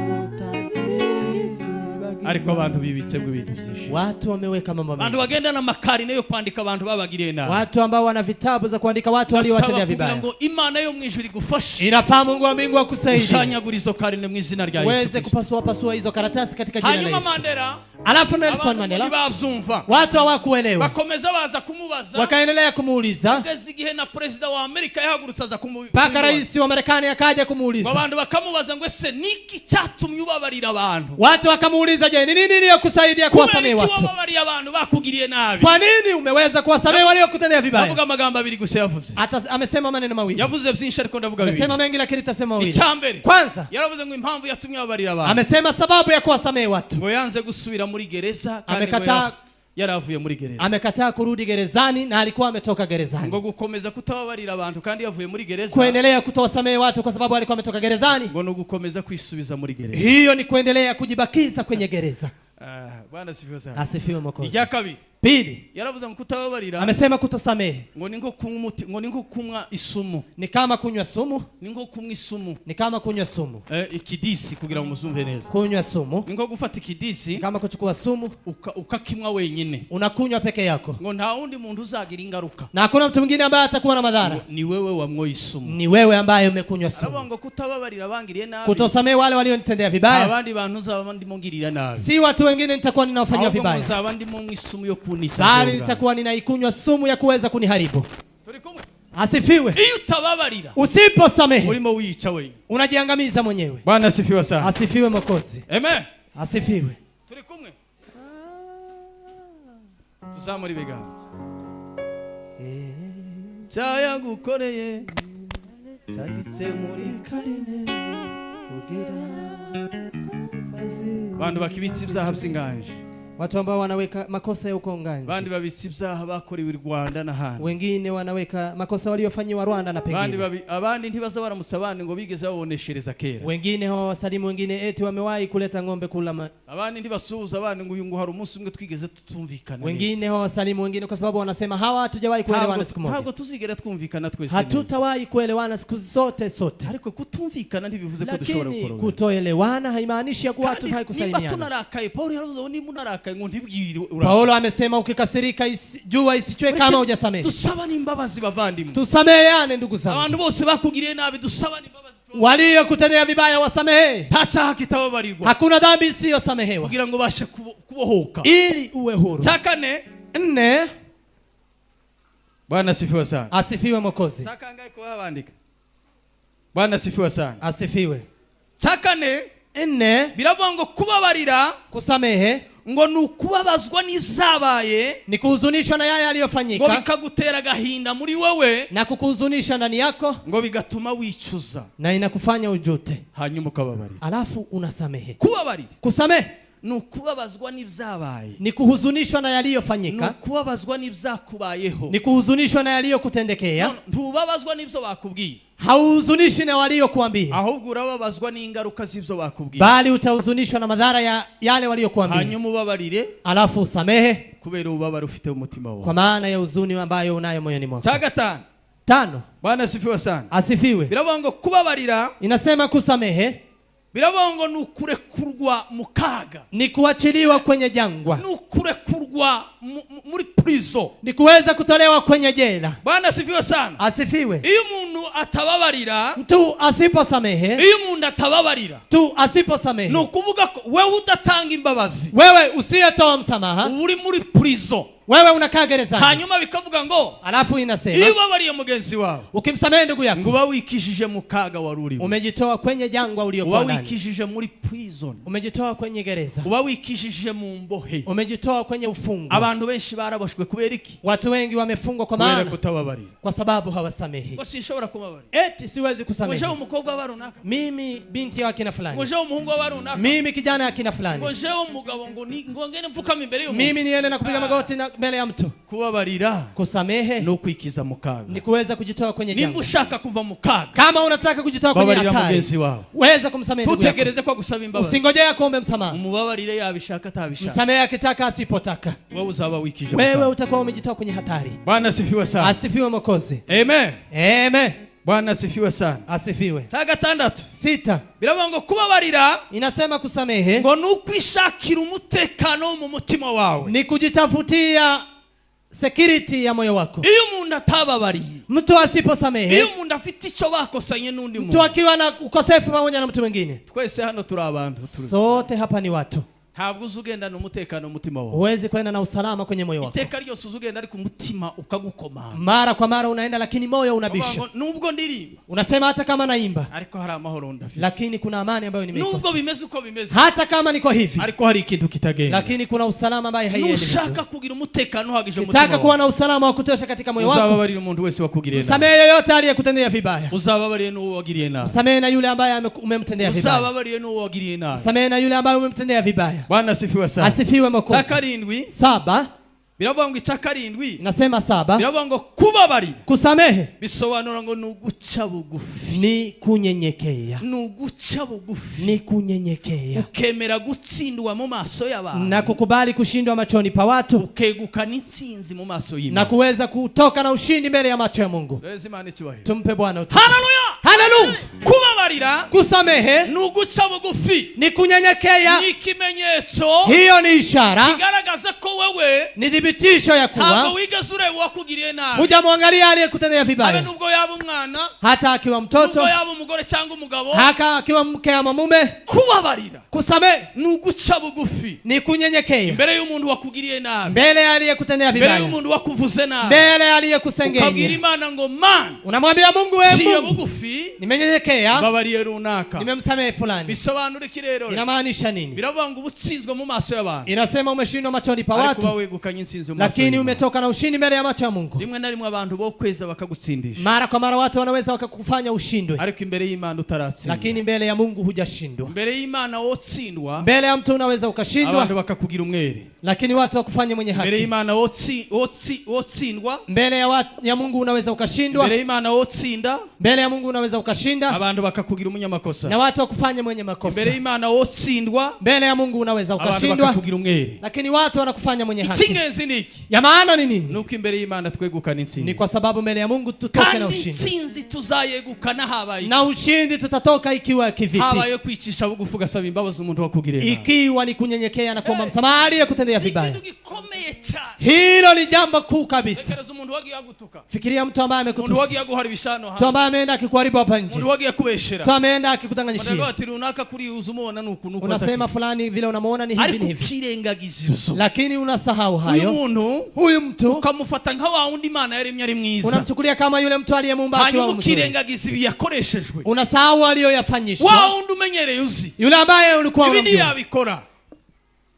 Ariko abantu bibitsemo ibintu byinshi. Watu wameweka mambo Abantu mengi. bagendana amakarine yo kwandika abantu babagiriye nabi. Watu ambao wana vitabu za kuandika watu Ndasaba waliowatendea kugira vibaya. ngo Imana yo mu ijuru igufashe Inafaa Mungu wa mbingu akusaidie ushanyagura izo karine mu izina rya Yesu uweze Kristo. kupasua pasua hizo karatasi katika jina la Hanyuma Yesu. Mandela, Alafu Nelson abantu Mandela, ntibabyumva, watu hawakuelewa, bakomeza baza kumubaza, wakaendelea kumuuliza kugeza igihe na perezida wa Amerika yahagurutse aza mpaka kumubaza. Rais wa Marekani akaja Ngo kumuuliza. abantu bakamubaza ngo ese niki cyatumye ubabarira abantu? Watu wakamuuliza, je, ni nini iliyokusaidia Kubera kuwasamehe iki watu? wababariye abantu bakugiriye nabi? Kwa nini umeweza kuwasamehe waliokutendea vibaya? Ndavuga amagambo abiri gusa yavuze. Amesema maneno mawili. Yavuze byinshi ariko ndavuga Amesema bibiri. mengi lakini tutasema mawili. Icya mbere, Kwanza, yaravuze ngo impamvu yatumye ababarira abantu, amesema sababu ya kuwasamehe watu, ngo yanze gusubira muri gereza, kandi ngo Amekataa. Yari avuye muri gereza. Amekataa kurudi gerezani na alikuwa ametoka gerezani. Ngo gukomeza kutababarira abantu kandi yavuye muri gereza, Kuendelea kutowasamehe watu kwa sababu alikuwa ametoka gerezani, ngo ni ugukomeza kwisubiza muri gereza. Hiyo ni kuendelea kujibakiza kwenye gereza. Ah, Bwana asifiwe sana. Asifiwe Mwokozi. Icya kabiri, Pili, yaravuze ngo kutababarira amesema kutosamehe ngo ni nko kunywa umuti, ngo ni nko kunywa isumu. Ni kama kunywa sumu. Ni nko kunywa isumu. Ni kama kunywa sumu. Eh, ikidisi, kugira ngo muzumve neza. Kunywa sumu Ni nko gufata ikidisi ni kama kuchukua sumu, ukakinywa wenyine, unakunywa peke yako, ngo nta wundi muntu uzagira ingaruka, na hakuna mtu mwingine ambaye atakuwa na madhara. ngo ni wewe wamwoye isumu. Ni wewe ambaye umekunywa Aravuga sumu. ngo kutababarira abangiriye nabi, Kutosamehe wale walionitendea vibaya, abandi bantu nzaba ndimo ngirira nabi, si watu wengine nitakuwa ninawafanyia ahubwo ngo vibaya, nzaba ndimo nywa isumu yo kunica. Bali nitakuwa ninaikunywa sumu ya kuweza kuniharibu. Turi kumwe? Asifiwe. Iyo utababarira, Usiposamehe, urimo wiyica wenyine. Unajiangamiza mwenyewe. Bwana asifiwe sana. Asifiwe Mwokozi. Amen. Asifiwe. Turi kumwe? Tuzamura ibiganza. Cyayagukoreye cyanditse muri karine Kugira abantu bakibitsa ibyaha by'inganje, watu ambao wanaweka makosa ya ukonganji, abandi babitsa ibyaha bakorewe i Rwanda n'ahandi, wengine wanaweka makosa waliofanyiwa Rwanda na abandi pengine, abandi ntibaza baramutsa abandi ngo bigeze baboneshereza kera, wengine hawawasalimu wengine eti wamewahi kuleta ng'ombe kula abandi ntibasuhuza abandi ngo uyu ngo hari umunsi umwe twigeze tutumvikana neza. Wengine hawawasalimu wengine kwa sababu wanasema hawa hatujawahi kuelewana siku moja. Ntabwo tuzigera twumvikana twese neza. Hatutawahi kuelewana siku zote sote, Ariko kutumvikana ntibivuze ko dushobora lakini gukora. kutoelewana haimaanishi ya kuwa Kandi hatufai nimba kusalimiana. tunarakaye, Paul yaravuze ngo nimba unarakaye ngo ntibwire urakaye. Paulo amesema ukikasirika jua isichwe kama hujasamehe. Dusabane imbabazi, bavandimwe. Tusameheane, ndugu zangu. Abantu bose bakugiriye nabi, dusabane imbabazi. Waliokutendea vibaya wasamehe. Nta cyaha kitababarirwa. Hakuna dhambi isiyosamehewa, Kugira ngo ubashe kubohoka. Ili uwe huru. Cya kane. Nne. Bwana asifiwe sana. Asifiwe Mwokozi. Cya kangahe kuba bandika? Bwana asifiwe sana. Asifiwe. Cya kane, Nne, biravuga ngo kubabarira kusamehe ngo ni ukubabazwa n'ibyabaye, ni kuhuzunishwa na yale ngo yaliyofanyika bikagutera agahinda muri wowe, na kukuhuzunisha ndani yako, ngo bigatuma wicuza, na inakufanya ujute, hanyuma ukababarira. Alafu unasamehe. Kubabarira Kusamehe ni ukubabazwa n'ibyabaye, ni kuhuzunishwa na ni yaliyofanyika, ukubabazwa n'ibyakubayeho. Ni kuhuzunishwa na yaliyokutendekea. No, ntubabazwa n'ibyo bakubwiye, Hauhuzunishwi na waliokuambia, ahubwo urababazwa n'ingaruka z'ibyo bakubwiye, bali utahuzunishwa na madhara ya yale waliokuambia, hanyuma ubabarire alafu usamehe kubera ububabare ufite mu mutima wawe. Kwa maana ya huzuni ambayo unayo moyoni mwako. Cya gatanu. Tano. Bwana asifiwe sana. Asifiwe. Biravuga ngo kubabarira, Inasema kusamehe biravuga ngo ni ukurekurwa mu kaga, ni kuachiliwa kwenye jangwa, ni ukurekurwa muri prison. Ni kuweza kutolewa kwenye jela. Bwana asifiwe sana. Asifiwe. Iyo umuntu atababarira, Mtu asiposamehe, iyo umuntu atababarira, mtu asiposamehe, ni ukuvuga ko wewe udatanga imbabazi, wewe usiyetoa msamaha, uba uri muri prison. Wewe unakaa gerezani. Hanyuma bikavuga ngo Alafu inasema iyo ubabariye mugenzi wawe, ukimsamehe ndugu ngo yako, uba wikijije mu kaga wari urimo, umejitoa kwenye jangwa uba uliokuwa ndani, wikijije muri prison, umejitoa kwenye gereza, uba wikijije mu mbohe. Umejitoa kwenye ufungo. Abantu benshi baraboshwe kubera iki? Watu wengi wamefungwa kwa Kubera maana kutababarira. Kwa sababu hawasamehi. Ngo sinshobora kubabarira. Eti siwezi Ngo kusamehe. jewe umukobwa wa runaka, Mimi binti ya kina ngo fulani, jewe umuhungu wa runaka, mimi kijana ya kina fulani, ngo jewe umugabo ngo ngo ngene mfukame imbere y'umuntu. Mimi niende na kupiga magoti na mbele ya mtu. Kubabarira Kusamehe ni ukwikiza mu kaga. Ni kuweza kujitoa kwenye Nimba jangwa. ushaka kuva mu kaga, Kama unataka kujitoa kwenye babarira hatari, mugenzi wawe. Weza kumsamehe ndugu yako. Tutegereze ko agusaba imbabazi. Usingojea kuombe msamaha. Umubabarire yabishaka atabishaka. Msamehe akitaka asipotaka. Wowe uzaba wikije mu Wewe kaga. utakuwa umejitoa kwenye hatari. Bwana asifiwe sana. Asifiwe Mwokozi. Amen. Amen. Bwana asifiwe sana. Asifiwe. Cya gatandatu, Sita, biravuga ngo kubabarira inasema kusamehe ngo ni ukwishakira umutekano wo mu mutima wawe. Ni kujitafutia security ya moyo wako. Iyo umuntu atababariye, Mtu asiposamehe, iyo umuntu afite icyo bakosanye n'undi mtu muntu, akiwa na ukosefu pamoja na mtu mwingine, Twese hano turi abantu turi. Sote hapa ni watu. Ntabwo uza ugendana umutekano mu mutima wawe. Huwezi kwenda na usalama kwenye moyo wako. Iteka ryose uza ugenda ariko umutima ukagukomanga. Mara kwa mara unaenda, lakini moyo unabisha. Ukavuga ngo, nubwo ndirimba, Unasema hata kama naimba, ariko hari amahoro ndafite, lakini kuna amani ambayo nubwo nimeikosa. Bimeze uko bimeze, Hata kama niko hivi, ariko hari ikintu kitagenda. Lakini kuna usalama ambaye haiendi Nushaka vizuri. kugira umutekano uhagije mu mutima Ukitaka kuwa wawe, na usalama wa kutosha katika moyo wako, uzababarira umuntu wese wakugiriye nabi. samehe yoyote aliyekutendea vibaya. Uzababarire n'uwo wagiriye nabi. Samehe na yule ambaye umemtendea vibaya. Uzababarire n'uwo wagiriye nabi. Samehe na yule ambaye umemtendea vibaya. Bwana asifiwe sana. Asifiwe Cya Mwokozi. karindwi. Saba. Biravuga ngo icya karindwi, Inasema saba, biravuga ngo kubabarira kusamehe bisobanura ngo ni uguca bugufi. Ni kunyenyekea. Ni uguca bugufi. Ni kunyenyekea. Ukemera gutsindwa mu maso y'abantu, na kukubali kushindwa machoni pa watu, ukegukana intsinzi mu maso na y'Imana. Kuweza kutoka na ushindi mbele ya macho ya Mungu. Duhereze Imana icyubahiro. Tumpe Bwana utukufu. Haleluya! Haleluya! Kubabarira Kusamehe ni uguca bugufi. Ni kunyenyekea. Ni ikimenyetso Hiyo ni ishara, kigaragaza ko wewe ni thibitisho ya ntabwo kuwa wigeze ureba uwakugiriye nabi, hujamwangalia aliyekutendea habe vibaya, nubwo yaba umwana, hata akiwa mtoto, nubwo yaba umugore cyangwa umugabo. Hata akiwa mke ama mume. Kubabarira Kusamehe ni uguca bugufi ni kunyenyekea imbere y'umuntu wakugiriye nabi, mbele ya aliyekutendea imbere vibaya, y'umuntu wakuvuze nabi, mbele ya ukabwira aliyekusengenya. Imana ngo Mana, Unamwambia Mungu, we ciye Mungu, bugufi, nimenyenyekea, mbabariye runaka. Nimemsamehe fulani. Bisobanura iki rero? Inamaanisha nini? Biravuga ngo uba utsinzwe mu maso y'abantu, Inasema umeshindwa machoni pa ariko uba watu, wegukanye intsinzi mu maso lakini y'Imana. Umetoka na ushindi mbele ya macho ya Mungu. Rimwe na rimwe abantu bo kweza bakagutsindisha, Mara kwa mara watu wanaweza wakakufanya ushindwe, ariko imbere y'Imana utaratsindwa. Lakini mbele ya Mungu hujashindwa. Imbere y'Imana wotsindwa, Mbele ya mtu unaweza ukashindwa, abantu bakakugira umwere. Lakini watu wakufanye mwenye Imbere haki. y'Imana wotsindwa, Mbele ya Mungu unaweza ukashindwa, imbere y'Imana wotsinda, mbele ya Mungu unaweza ukashinda, abantu bakakugira umunyamakosa. Na watu wakufanye mwenye makosa. Imbere y'Imana wotsindwa, Mbele ya Mungu unaweza abantu ukashindwa, bakakugira umwere. Lakini watu wanakufanya mwenye haki. Icy'ingenzi ni iki? Ya maana ni nini? Nuko imbere y'Imana twegukana Ni intsinzi, kwa sababu mbele ya Mungu tutoke na kandi ushindi, intsinzi tuzayegukana habaye iki? Na ushindi tutatoka ikiwa kivipi? Habaye kwicisha bugufi ugasaba imbabazi umuntu wakugiriye nabi. Ikiwa ni kunyenyekea na kuomba msamaha aliyekutendea vibaya. Ikintu gikomeye cyane. Hilo ni jambo kuu kabisa. Tekereza umuntu wagiye agutuka, Fikiria mtu ambaye umuntu amekutusi, wagiye aguhara ibishano mtu hanze, ambaye ameenda akikuharibu hapa nje, umuntu wagiye akubeshera, mtu ameenda Unavuga akikudanganyishia. ati runaka kuri uza umubona ni uku nuku, Unasema fulani vile unamuona ni hivi ariko ni hivi, ukirengagiza ibyo, lakini unasahau uyu hayo. Muntu Huyu mtu ukamufata nka wa wundi Imana yaremye ari mwiza, unamchukulia kama yule mtu aliyemuumba akiwa hanyuma mzuri, ukirengagiza ibi yakoreshejwe, unasahau wa aliyoyafanyishwa, wundi umenyereye uzi, yule ambaye ulikuwa ibi unamjua. ntiyabikora,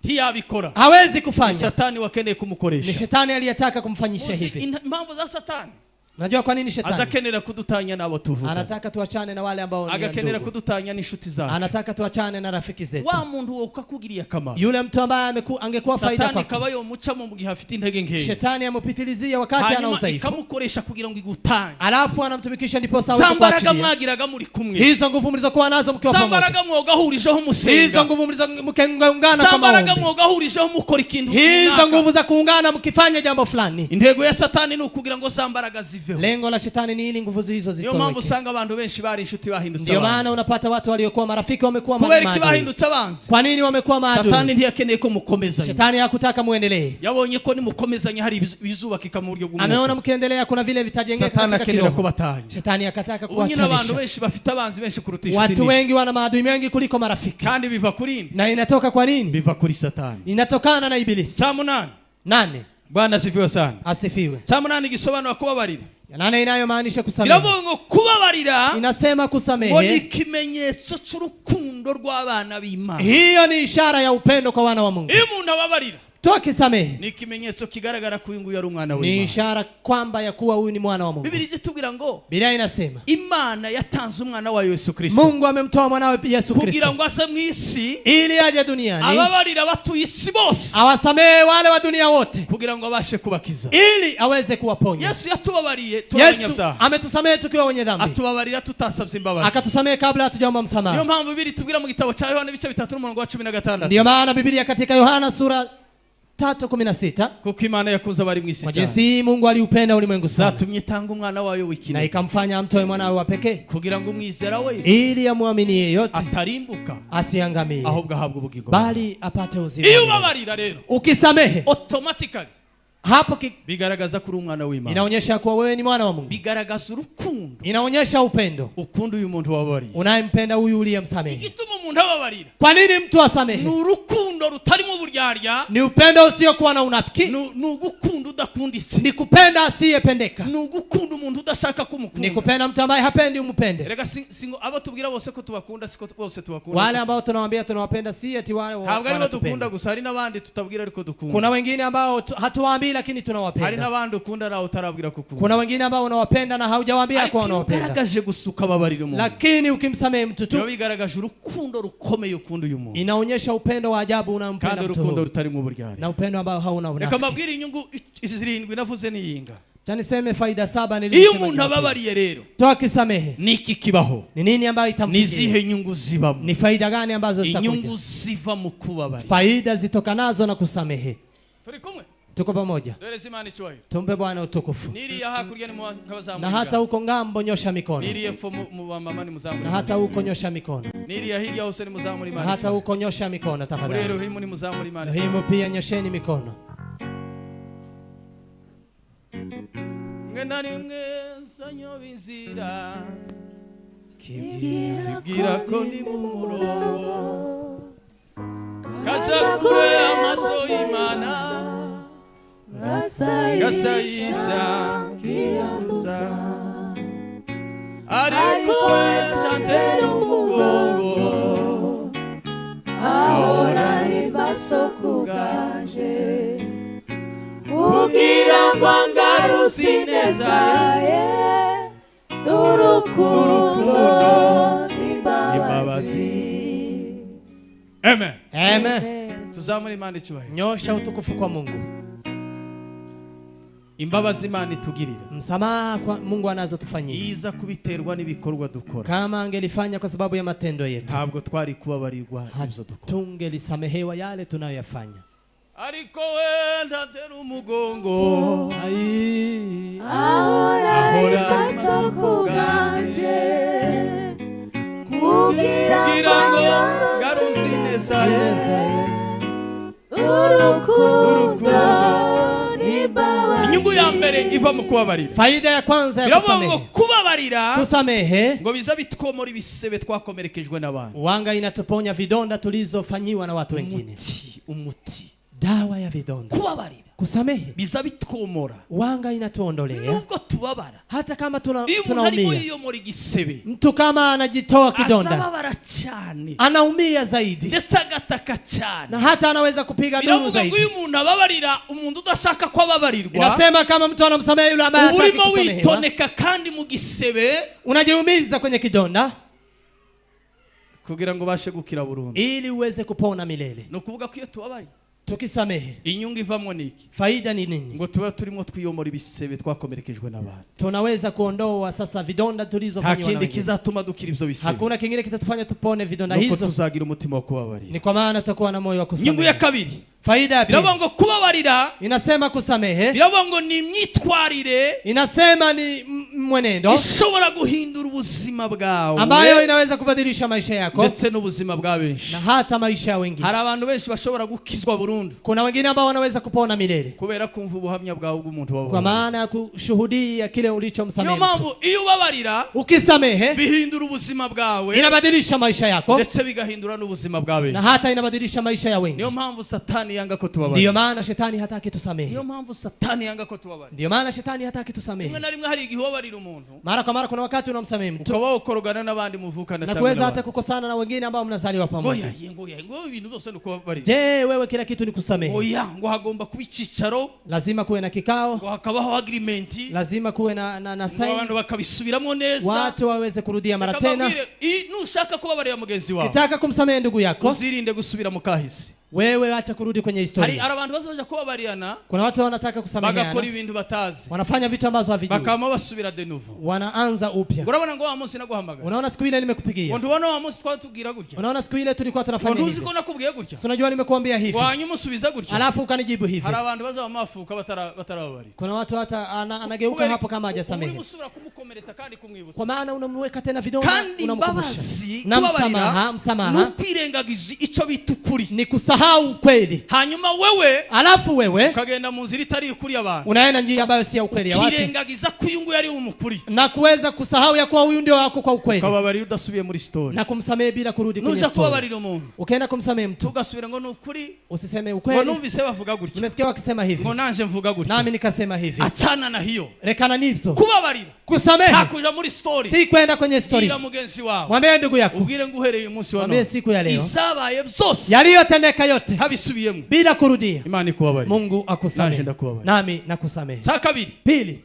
ntiyabikora. Hawezi Ni kufanya. Satani wakeneye Ni kumukoresha. shetani aliyetaka kumfanyisha Uzi hivi. impamvu za Satani? Unajua kwa nini Aza shetani akenera kudutanya n'abo tuvuga, anataka tuachane na wale ambao ni agakenera ndugu. Kudutanya n'inshuti zacu. Anataka tuachane na rafiki zetu. Wa muntu wowe ukakugiriye akamaro, Yule mtu ambaye angekuwa faida Satani kwako, ikaba yomucamo mu gihe afite intege nkeya, shetani amupitilizia wakati ana hanyuma udhaifu, ikamukoresha kugira ngo igutanye. Alafu anamtumikisha ndiposa aweze Za mbaraga kuachilia mwagiraga muri kumwe, hizo nguvu mlizokuwa nazo mkiwa za pamoja, mbaraga mwogahurijeho hizo musenga, nguvu mlizo mkiungana za kwa mbaraga maombi, mwogahurijeho mukora ikintu hizo runaka. Nguvu za kuungana mkifanya jambo fulani. Intego ya Satani ni ukugira ngo za mbaraga ziveho. Lengo la shetani ni ili nguvu hizo Niyo mpamvu zitoweke. Usanga abantu benshi bari inshuti bahindutse Ndio maana abanzi. Unapata watu waliokuwa marafiki wamekuwa Kubera iki maadui. bahindutse abanzi? Kwa nini wamekuwa Satani maadui? ntiyakeneye ko mukomezanya. Shetani hakutaka muendelee. Yabonye ko nimukomezanya hari ibizubakika mu buryo Ameona bw'umwuka. Mkiendelea kuna vile vitajengeka Satani katika akenera ko kiroho. batanya. Shetani akataka Ubu nyine abantu kuwachanisha. benshi bafite abanzi benshi kuruta inshuti Watu nini. wengi wana maadui mengi kuliko marafiki. Kandi biva kuri nde? Na inatoka kwa nini? Biva kuri Satani. Inatokana na Ibilisi. Cya munani. Nane. Bwana asifiwe sana. Asifiwe. Cya munani gisobanura kubabarira, Ya nane inayomaanisha kusamehe. biravuga ngo kubabarira Inasema ngo ni kusamehe, ikimenyetso cy'urukundo rw'abana b'Imana. Hiyo ni ishara ya upendo kwa wana wa Mungu. Iyo umuntu ababarira, Tu akisamehe ni ikimenyetso kigaragara ko uyu nguyu ari umwana ni w'Imana. Ishara kwamba ya kuwa huyu ni mwana wa Mungu. Bibiri itubwira ngo Biblia inasema Imana yatanze umwana wayo Yesu Kristo Mungu amemtoa mwanawe Yesu kugira Kristo ngo aze mu isi, ili aje duniani ababarira abatuye isi bose, awasamehe wale wa dunia wote kugira ngo abashe kubakiza. Ili aweze kuwaponya. Yesu yatubabariye turi Yesu abanyabyaha, ametusamehe tukiwa wenye dhambi, atubabarira tutasabye imbabazi. Akatusamehe kabla hatujaomba Niyo msamaha. mpamvu Bibiri tubwira mu gitabo cya Yohana ibice 3 n'umurongo wa 16, Ndiyo maana Biblia katika Yohana sura 3:16, kuko Imana yakunze abari mu isi kwa cyane, jinsi hii Mungu aliupenda ulimwengu sana zatumye itanga umwana wayo na w'ikinege, ikamfanya amtoe mwanawe wa pekee kugira ngo umwizera wese ili amwamini yeyote atarimbuka, asiangamie, ahubwo ahabwe ubugingo. Bali apate uzima Iyo wa milele. ubabarira rero, Ukisamehe automatically hapo bigaragaza ko uri umwana w'Imana. Inaonyesha kuwa wewe ni mwana wa Mungu. Bigaragaza urukundo Inaonyesha upendo ukunda uyu muntu wababariye. Unayempenda huyu uliyemsamehe. Igituma umuntu ababarira Kwa nini mtu asamehe? Ni urukundo rutarimo uburyarya. Ni upendo usiokuwa na unafiki. Ni ugukunda udakunditse. Ni kupenda asiyependeka. Ni ugukunda umuntu udashaka ko Ni umukunda. Kupenda mtu ambaye hapendi umpende. Rega si ngo abo tubwira bose ko tubakunda siko bose tubakunda. Wale ambao tunawaambia tunawapenda si eti wale Ntabwo aribo dukunda wanatupenda. gusa, hari n'abandi tutabwira ariko dukunda. Kuna wengine ambao hatuwaambii lakini Hari tunawapenda. N'abandi ukunda nawe utarabwira ko ukunda. Kuna wengine ambao unawapenda na haujawaambia Ariko kuwa iyo unawapenda. ugaragaje gusa ukababarira umuntu, Lakini ukimsamehe mtu biba tu bigaragaje urukundo Urukundo rukomeye ukunda uyu muntu, Inaonyesha upendo wa ajabu unampenda kandi mtu urukundo huyu, rutarimo uburyarya. Na upendo ambao hauna Reka unafiki. mbabwire inyungu 7 navuze niyinga. Acha niseme faida 7 Iyo nilizosema umuntu Jumapili. ababariye rero, Tukisamehe, niki kibaho? ni nini ambayo Ni itamfikia? izihe nyungu zibamo? Ni faida gani ambazo Inyungu zitakuja? ziva mu kubabarira. Faida zitokanazo na kusamehe. Turi kumwe? Tuko pamoja? Duhereze Imana icyubahiro. Tumpe Bwana utukufu. Niriya hakurya ni Na hata huko ngambo nyosha mikono, niriya epfo mu bamama ni muzamura, na hata huko nyosha mikono, niriya hirya hose ni muzamura na Imana, hata huko nyosha mikono muri tafadhali. Elohimu ni muzamura Imana. Elohimu pia nyosheni mikono. Mwe na rimwe nsanyoba inzira, kibwira ko ndi mu murongo, kasa kure amaso y'Imana, gasayisha kiyanduza, ariko ntatera umugongo, Ahora ari maso kubwanje, kugira ngo angaruze ineza ye n'urukundo n'imbabazi. Amen. Amen. Tuzamure Imana icyubahiro. Nyosha utukufu kwa Mungu. Imbabazi Imana itugirira, Msamaha kwa Mungu anazotufanyia, iza kubiterwa n'ibikorwa dukora, kama angelifanya kwa sababu ya matendo yetu, ntabwo twari kubabarirwa ibyo dukora. tungelisamehewa yale tunayoyafanya. Ariko we ntatera umugongo, Ai. Ahora ari Ahora ari maso kubwanje, kugira kugira ngo ngo angaruze ngaruze ineza ye urukundo n'imbabazi. Inyungu ya mbere iva mu kubabarira, Faida ya kwanza ya biravuga ngo kusamehe, kubabarira kusamehe ngo biza bitwomora ibisebe twakomerekejwe n'abandi. wanga inatuponya vidonda tulizofanyiwa na watu wengine. Umuti, umuti. Dawa ya vidonda, Kubabarira kusamehe biza bitwomora, wanga inatuondolea, nubwo tubabara. Hata kama Iyo umuntu arimo tunaumia. yiyomora igisebe, Mtu kama anajitoa kidonda, azababara cyane, anaumia zaidi, ndetse agataka cyane. Na hata anaweza kupiga duru Biravuga ngo iyo zaidi. umuntu ababarira umuntu udashaka ko ababarirwa, Inasema kama mtu anamsamehe yule ambaye uba hataki urimo kusamehewa, witoneka kandi mu gisebe, unajiumiza kwenye kidonda kugira ngo ubashe gukira burundu. Ili uweze kupona milele. Ni ukuvuga ko iyo tubabariye, Tukisamehe, inyungu ivamo ni iki? Faida ni nini? Ngo tuba turimo twiyomora ibisebe twakomerekejwe n'abantu. Tunaweza kuondoa sasa vidonda Nta tulizofanyiwa na kindi wengine. Kizatuma dukira ibyo bisebe, Hakuna kingine kitatufanya tupone vidonda nuko hizo, tuzagira umutima wo kubabarira. Ni kwa maana tutakuwa na moyo wa Inyungu ya kusamehe. kabiri, Faida ya pili biravuga ngo kubabarira, inasema kusamehe, biravuga ngo ni imyitwarire inasema ni mwenendo ishobora guhindura ubuzima bwawe ambayo inaweza kubadilisha maisha yako ndetse n'ubuzima bwa benshi. Na hata maisha ya wengine. Hari abantu benshi bashobora gukizwa burundu Kuna wengine ambao wanaweza kupona milele kubera kumva ubuhamya bwawe bw'umuntu kwa wababarira. Maana ya kushuhudia kile ulichomsamehe Niyo mtu. mpamvu iyo ubabarira, Ukisamehe, bihindura ubuzima bwawe, inabadilisha maisha yako ndetse bigahindura n'ubuzima bwa benshi. Na hata inabadilisha maisha ya wengi. Niyo mpamvu Satani yanga ko Ndiyo tubabarira. maana shetani hataki tusamehe. Niyo mpamvu Satani yanga ko tubabarira. Ndiyo maana shetani hataki Rimwe tusamehe. Na rimwe hari igihe ubabarira umuntu, Mara kwa mara kuna wakati unamsamehe mtu ukaba wakorogana n'abandi muvukana na cyangwa kuweza hata n'abandi. Kukosana na wengine ambao mnazaliwa Ngo pamoja. ya ngo ya ngo ibintu byose ni ukubabarira. Je, wewe kila kitu ni kusamehe? Oya, ngo hagomba kuba icyicaro, Lazima kuwe na kikao, ngo hakabaho agreement, lazima kuwe na ngo sign, abantu bakabisubiramo neza. Watu waweze kurudia mara Reka tena. mbabwire, nushaka kubabarira mugenzi wawe, Kitaka kumsamehe ndugu yako, uzirinde gusubira mu kahise. Wewe acha kurudi kwenye Hari historia. hari abantu baza baja kubabarirana, Kuna watu wanataka bagakora kusameheana, ibintu batazi, wanafanya vitu ambazo havijui, bakaba basubira de nouveau. Wanaanza upya. Ngo urabona ngo wa munsi naguhamagara, Unaona siku ile ngo nimekupigia, ntubona wa munsi twatubwira gutya, unaona siku ile tulikuwa ngo tunafanya ntuzi hivi, ko nakubwiye gutya, Si unajua nimekuambia hivi, ngo hanyuma usubiza gutya. Alafu ukanijibu hivi. Hari abantu bazaba mafuka batarababarira. Kuna watu hata anageuka Kubera hapo kama uri hajasamehe, gusubira kumukomeretsa kandi kumwibutsa. Kwa maana unamweka tena vidonda, Kandi unamkumbusha. imbabazi, Na kubabarira msamaha, ni msamaha ukwirengagiza icyo bita ukuri, ni kusahau ukweli, hanyuma wewe alafu wewe ukagenda mu nzira itari ukuri y'abantu, unaenda njia ambayo si ya ukweli ya watu, ukirengagiza ko uyu nguyu ari umukuri, na kuweza kusahau ya kuwa huyu ndio wako kwa ukweli, ukababarira udasubiye muri story. Na kumsamehe bila kurudi kwenye Nuja story. kubabarira umuntu, Ukienda kumsamehe mtu, tugasubira ngo ni ukuri, usiseme ngo ukweli, numvise bavuga gutya, nimesikia wakisema hivi, ngo nanje mvuga gutya. Nami nikasema hivi. Achana na hiyo. Rekana nibyo. Kubabarira Kusamehe nta muri story. Si kwenda kwenye story. Bwira mugenzi wawe, Mwambie ndugu yako ubwire ngo uhereye umunsi wa Mwambie none, siku ya leo, ibyabaye byose yaliyotendeka yote ntabisubiyemo, bila kurudia, Imana ikubabarire. Mungu Nanje akusamehe, ndakubabarira. nami nakusamehe. Cya kabiri, Pili,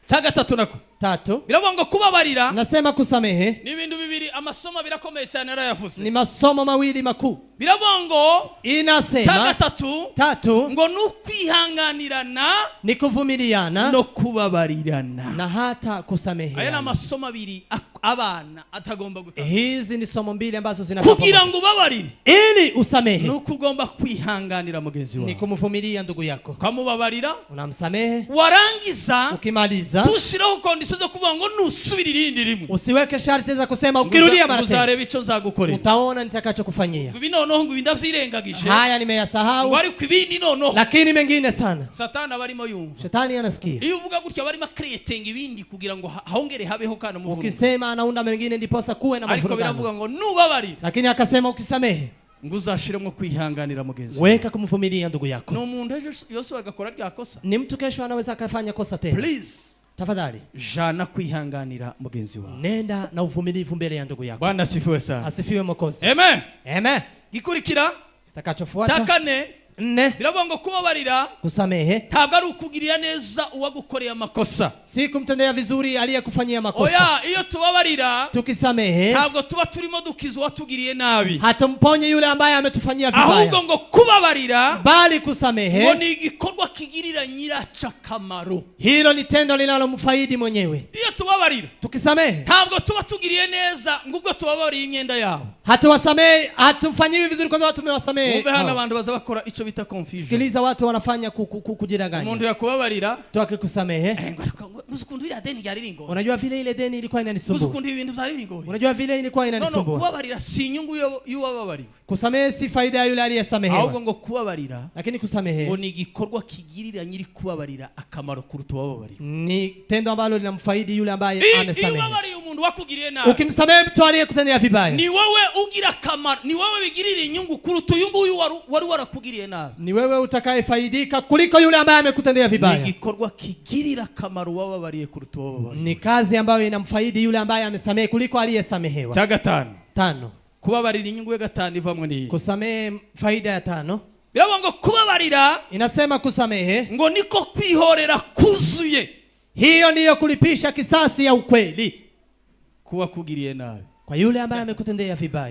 cya gatatu nako, Tatu, Biravuga ngo kubabarira nasema kusamehe ni ibintu bibiri, amasomo birakomeye cyane yarayavuze. Ni masomo mawili makuu. Biravuga ngo cya Inasema gatatu tatu ngo ni ukwihanganirana ni kuvumiliana no kubabarirana. Na hata Aya ni kusameheana. amasomo abiri abana atagomba gutanga. Hizi ni somo mbili ambazo zina Kugira ngo ubabarire ili ni usamehe uko ugomba kwihanganira mugenzi ni wawe, kumvumilia ndugu yako, ukamubabarira, unamsamehe. Warangiza Ukimaliza ntushireho condition zo kuvuga ngo nusubira irindi rimwe usiweke sharti za kusema ukirudia mara tena uzareba icyo nzagukorera. Utaona nitakachokufanyia. Ibi noneho ngo ibi ndabyirengagije Haya ngo nimeyasahau, ariko ibindi noneho lakini mengine sana. Satani aba arimo yumva. Shetani anasikia. Iyo uvuga gutya aba arimo acreatinga ibindi kugira ngo hongere habeho kandi umuvuno. Ukisema anaunda mengine ndiposa kuwe na Ariko mavurugano. biravuga ngo nubabarira Lakini akasema ukisamehe, ngo uzashiremo kwihanganira mugenzi wawe. Weka kumvumilia ndugu Ni yako. umuntu ejo yose agakora rya kosa. Ni mtu kesho anaweza akafanya kosa tena. Please, Tafadhali jana kwihanganira mugenzi wawe. Nenda na uvumilivu mbele ya ndugu yako. Bwana asifiwe sana. Asifiwe Mwokozi. Amen. Amen. Gikurikira cya Kitakachofuata kane nne, biravuga ngo kubabarira kusamehe ntabwo ari ukugirira neza uwagukoreye amakosa. Si kumtendea vizuri aliyekufanyia makosa. Oya, iyo tubabarira Tukisamehe ntabwo tuba turimo dukiza uwatugiriye nabi, hatumponye yule ambaye ametufanyia vibaya, ahubwo ngo kubabarira bali ngo kusamehe ni igikorwa kigirira nyiraco akamaro. Hilo ni tendo linalomfaidi mwenyewe. Iyo tubabarira Tukisamehe ntabwo tuba tugiriye neza ngo ubwo tubabariye imyenda yabo. Hatuwasamehe, hatufanyiwi vizuri kwa sababu tumewasamehe Wumve hano hao. abantu baza bakora icyo bita confusion. Sikiliza, watu wanafanya kujidanganya. Umuntu yakubabarira Mtu akikusamehe, eh, ngo ariko ngo uzi ukuntu iriya deni ryari ringoye, unajua vile ile deni ilikuwa uzi inanisumbua, ukuntu ibi bintu byari bingoye. unajua vile ilikuwa No, inanisumbua. kubabarira si inyungu y'uwababariwe, Kusamehe si faida ya yule ahubwo aliyesamehewa, ngo kubabarira lakini ngo kusamehe ni igikorwa kigirira nyiri kubabarira akamaro kuruta uwababariwe. Ni tendo ambalo linamfaidi yule ambaye Iyo amesamehe. ubabariye umuntu wakugiriye nabi, Ukimsamehe mtu aliyekutendea vibaya, ni wowe ugira akamaro, ni wowe bigirira inyungu kuruta uyu nguyu wari warakugiriye nabi. Ni wewe utakayefaidika kuliko yule ambaye amekutendea Ni vibaya. igikorwa kigirira akamaro uwababariye kuruta uwababariye. Ni kazi ambayo inamfaidi yule ambaye amesamehe kuliko aliyesamehewa. Cya gatanu, Tano, kubabarira inyungu ya gatanu ivamwo niyi. Kusamehe faida ya tano Biravuga ngo kubabarira inasema kusamehe ngo niko kwihorera kuzuye hiyo ndiyo kulipisha kisasi ya ukweli kuba kugiriye nabi. Kwa yule ambaye amekutendea vibaya.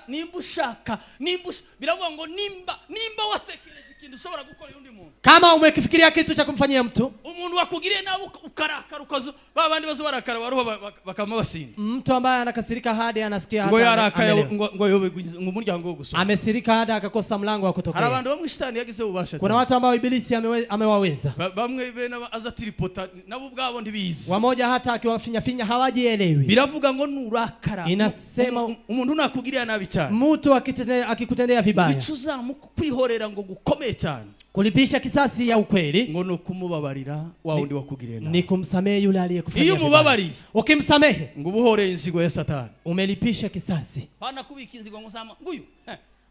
Nimba ushaka biravuga ngo nimba watekereje ikintu ushobora gukora undi muntu, Kama umekifikiria kitu cha kumfanyia mtu, umuntu wakugiriye nabi ukarakara ukazo ba bandi bazo barakara baruha bakama basinda, mtu ambaye anakasirika hadi anasikia ngo hata yarakaye amelewa. ngo ayoberwe ngo umuryango wo gusoma. Amesirika hadi akakosa mlango wa Hari kutokea. abantu bamwe shitani yagize ububasha Kuna cyane. watu ambao ibilisi amewaweza. Bamwe bene aza tiripota nabo ubwabo ntibizi. Wamoja hata akiwafinyafinya hawajielewi. Biravuga ngo nurakara Inasema- umuntu nakugiriye nabi cyane, Mtu akikutendea vibaya, icyo uzamuka kwihorera ngo gukomeye cyane kulipisha kisasi ya ukweli ngo ni ukumubabarira wa wundi wakugiriye ni nabi. kumsamehe yule aliyekufanyia Iyo vibaya. umubabariye Ukimsamehe ngo uba uhoreye inzigo ya Satani. Umelipisha kisasi. Pana kubika inzigo ngo uzama nguyu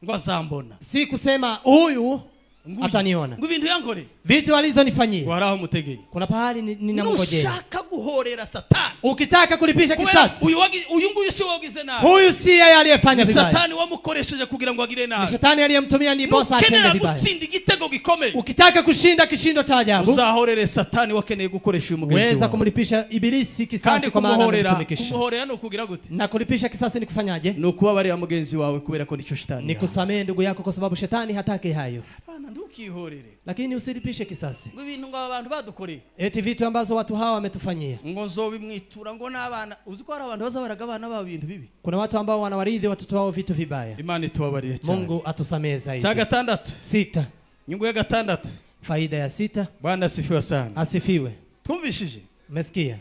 ngo azambona, Si kusema huyu Nguyu. ataniona, Ngo ibintu yankoreye vitu ngo alizonifanyia, hari aho mutegeye. Kuna pahali ninamngojea. Nushaka guhorera Satani Ukitaka kulipisha kubera kisasi, uyu nguyu si wagize nabi, huyu si yeye aliyefanya ni vibaya, Satani wamukoresheje kugira ngo agire ni nabi. shetani aliyemtumia ndiposa atende Nukenera vibaya. gutsinda igitego gikomeye, Ukitaka kushinda kishindo cha ajabu, uzahorere Satani wakeneye gukoresha uyu mugenzi weza wawe. kumlipisha ibilisi kisasi Kandi kwa maana kumuhorera amemtumikisha. kumuhorera ni ukugira gute? Na kulipisha kisasi ni kufanyaje? Ni ukubabarira mugenzi wawe kubera ko nicyo shitani Ni yawe. kusamehe ndugu yako kwa sababu shetani hataki hayo. Hapana, ntukihorere Lakini usilipishe kisasi ngo ibintu ngo aba bantu badukoreye eti vitu ambazo watu hawa wametufanyia. Ngo nzobimwitura ngo n'abana uzi ko hari abantu baza baraga abana babo ibintu bibi. Kuna watu ambao wanawarithi watoto wao vitu vibaya. Imana itubabariye cyane. Mungu atusamehe Cya zaidi. gatandatu, Sita, inyungu ya gatandatu. Faida ya sita. Bwana asifiwe sana. Asifiwe. Twumvishije Umesikia?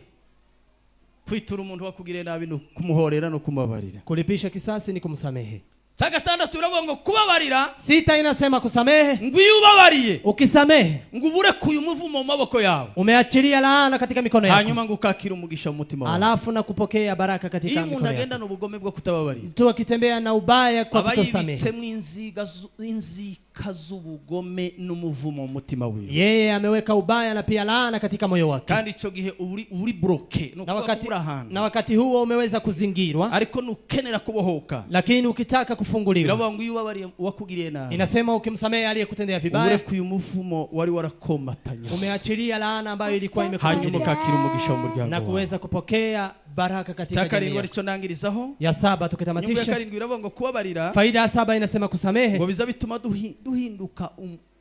Kwitura umuntu wakugiriye nabi ni ukumuhorera no kumubabarira. Kulipisha kisasi ni kumsamehe. Cya gatandatu biravuga ngo kubabarira Sita inasema kusamehe. Ngo iyo ubabariye Ukisamehe ngo ubure kuyu umuvumo mu maboko yawe, umeachilia laana katika mikono yako, hanyuma ngo ukakira umugisha mu mutima wawe. Alafu na kupokea baraka Iyo katika umuntu mikono yako. agendana ubugome bwo kutababarira Mtu akitembea na ubaya kwa aba kutosamehe yibitsemo inziga inzika. z'ubugome n'umuvumo mu mutima wiwe. Yeye ameweka ubaya na pia laana katika moyo wake. Kandi icyo gihe uba uri bloqué, ni Na ukuvuga ko wakati, uri ahantu, na wakati huo umeweza kuzingirwa, ariko nukenera kubohoka, lakini ukitaka kufunguliwa, biravuga ngo iyo ubabariye uwakugiriye nabi, inasema ukimsamehe aliyekutendea vibaya, urekuye umuvumo wari warakomatanye, umeachilia laana ambayo ilikuwa hanyuma imekuingilia ukakira umugisha w'umuryango na wawe. Kuweza kupokea baraka katika Cya jamii karindwi yako. aricyo ndangirizaho. Ya saba Inyungu ya tukitamatisha, karindwi iravuga ngo kubabarira faida ya saba inasema kusamehe ngo biza bituma duhinduka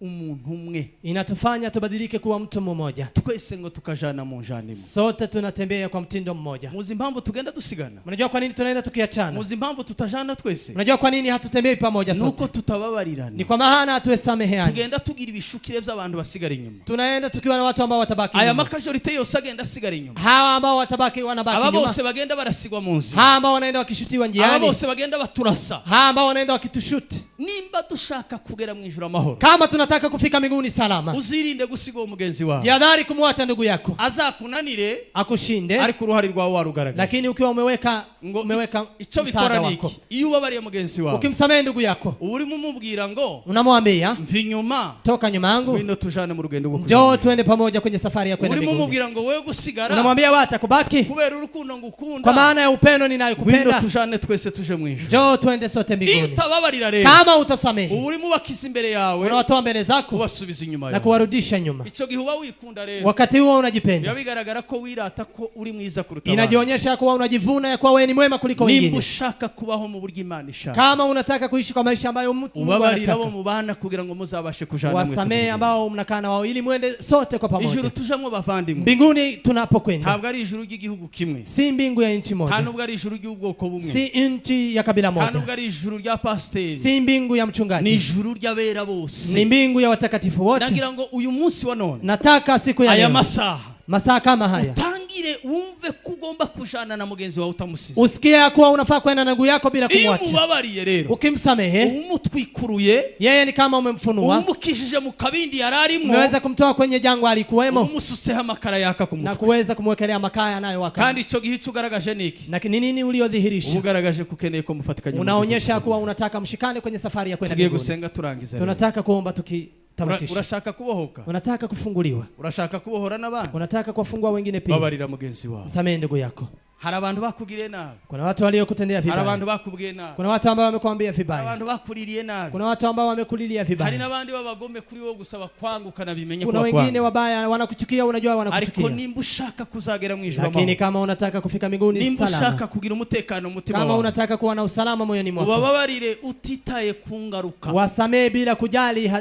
umuntu umwe, inatufanya tubadilike kuwa mtu mmoja, twese ngo tukajana mu njana imwe. Sote tunatembea kwa mtindo mmoja. Muzi impamvu tugenda dusigana? Mnajua kwa nini tunaenda tukiachana? Muzi impamvu tutajana twese? Mnajua kwa nini hatutembei pamoja Nuko sote? tutababarirana. Ni kwa maana hatusameheani. Tugenda tugira ibishukire by'abantu basigara inyuma. Tunaenda tukiwa na watu ambao watabaki Aya nyuma. Makajorite yose agenda asigara inyuma, Hawa ambao watabaki wanabaki aba nyuma, bose bagenda barasigwa mu nzira, hawa ambao wanaenda wakishutiwa aba njiani, bose bagenda baturasa. Hawa ambao wanaenda wakitushuti. Nimba dushaka kugera mu ijuru amahoro, Kama tunataka kufika mbinguni salama, uzirinde gusiga uwo mugenzi wawe. Jihadhari kumwacha ndugu yako. Azakunanire, Akushinde, ariko uruhare rwawe warugaragaje. Lakini ukiwa umeweka Ngo umeweka icyo msaada bikora ni wako. iki? Iyo ubabariye mugenzi wawe, Ukimsamehe ndugu yako, uba urimo umubwira ngo unamwambia, mva inyuma, toka nyuma yangu, ngwino tujane mu rugendo rwo kujya njoo mu ijuru. tuende pamoja kwenye safari ya kwenda Urimo mbinguni. umubwira ngo wowe gusigara, Unamwambia wacha kubaki, kubera urukundo ngukunda, kwa maana ya upendo ngwino ninayokupenda, tujane twese tuje mu ijuru. Njoo tuende sote Iyo mbinguni. utababarira rero, Kama utasamehe, uba urimo ubakiza imbere yawe, unawatoa mbele zako ubasubiza inyuma na yawe. Kuwarudisha nyuma. Icyo gihe uba wikunda rero, Wakati huo biba unajipenda, bigaragara ko wirata ko uri mwiza kuruta abandi. Inajionyesha kuwa unajivuna ya kuwa wewe ni mwema kuliko Nimba wengine. Ushaka kubaho mu buryo Imana ishaka, Kama unataka kuishi kwa maisha ambayo Mungu ubabarira abo anataka, mubana kugira ngo muzabashe kujana mwese mu wasamehe rugendo. Ambao mnakaa na wao ili mwende sote kwa Ijuru pamoja. tujamwo, bavandimwe, Mbinguni tunapokwenda ntabwo ari ijuru ry'igihugu kimwe, si mbingu ya nchi nta moja, nubwo ari ijuru ry'ubwoko bumwe, si nchi ya kabila nta moja, nubwo ari ijuru rya pasiteri, si mbingu ya ni mchungaji, ijuru ry'abera bose. Ni mbingu ya watakatifu wote. Ndagira ngo uyu munsi wa none, Nataka siku ya aya leo, masaha, masaa kama haya, utangire wumve ko ugomba kujana na mugenzi wawe utamusize. Usikie ya kuwa unafaa kwenda na ndugu yako bila Iyo kumwacha. umubabariye rero, Ukimsamehe, umutwikuruye, yeye ni kama umemfunua, umukijije mu kabindi yari arimo, umeweza kumtoa kwenye jangwa alikuwemo umusutseho amakara yaka ku na mutwe. Kuweza kumwekelea makaa yanayowaka. Kandi icyo gihe icyo ugaragaje ni iki? Na ni nini Uba uliodhihirisha? Ugaragaje ko ukeneye ko mufatikanya mu Unaonyesha buzima. kuwa unataka mshikane kwenye safari ya kwenda Tugiye mbinguni. gusenga turangiza rero. Tunataka kuomba tukitamatisha. Urashaka kubohoka? Unataka kufunguliwa? Urashaka kubohora n'abandi? Unataka kuwafungua wengine pia? Babarira mugenzi wawe. Msamehe ndugu yako. Hari abantu bakugiriye nabi, Kuna watu waliokutendea hari vibaya, abantu bakubwiye nabi, kuna watu ambao wamekuambia hari vibaya, abantu bakuririye nabi, kuna watu ambao wamekulilia hari vibaya, n'abandi b'abagome kuri wowe gusa bakwanga ukanabimenya ko kuna wengine bakwanga. Wabaya wanakuchukia, unajua Ariko wanakuchukia, nimba ushaka kuzagera mu ijuru lakini amahoro, kama unataka kufika mbinguni nimba salama, ushaka kugira umutekano mu mutima kama wawe, unataka kuwa na usalama moyoni mwako, ubababarire utitaye ku ngaruka, wasamehe bila kujali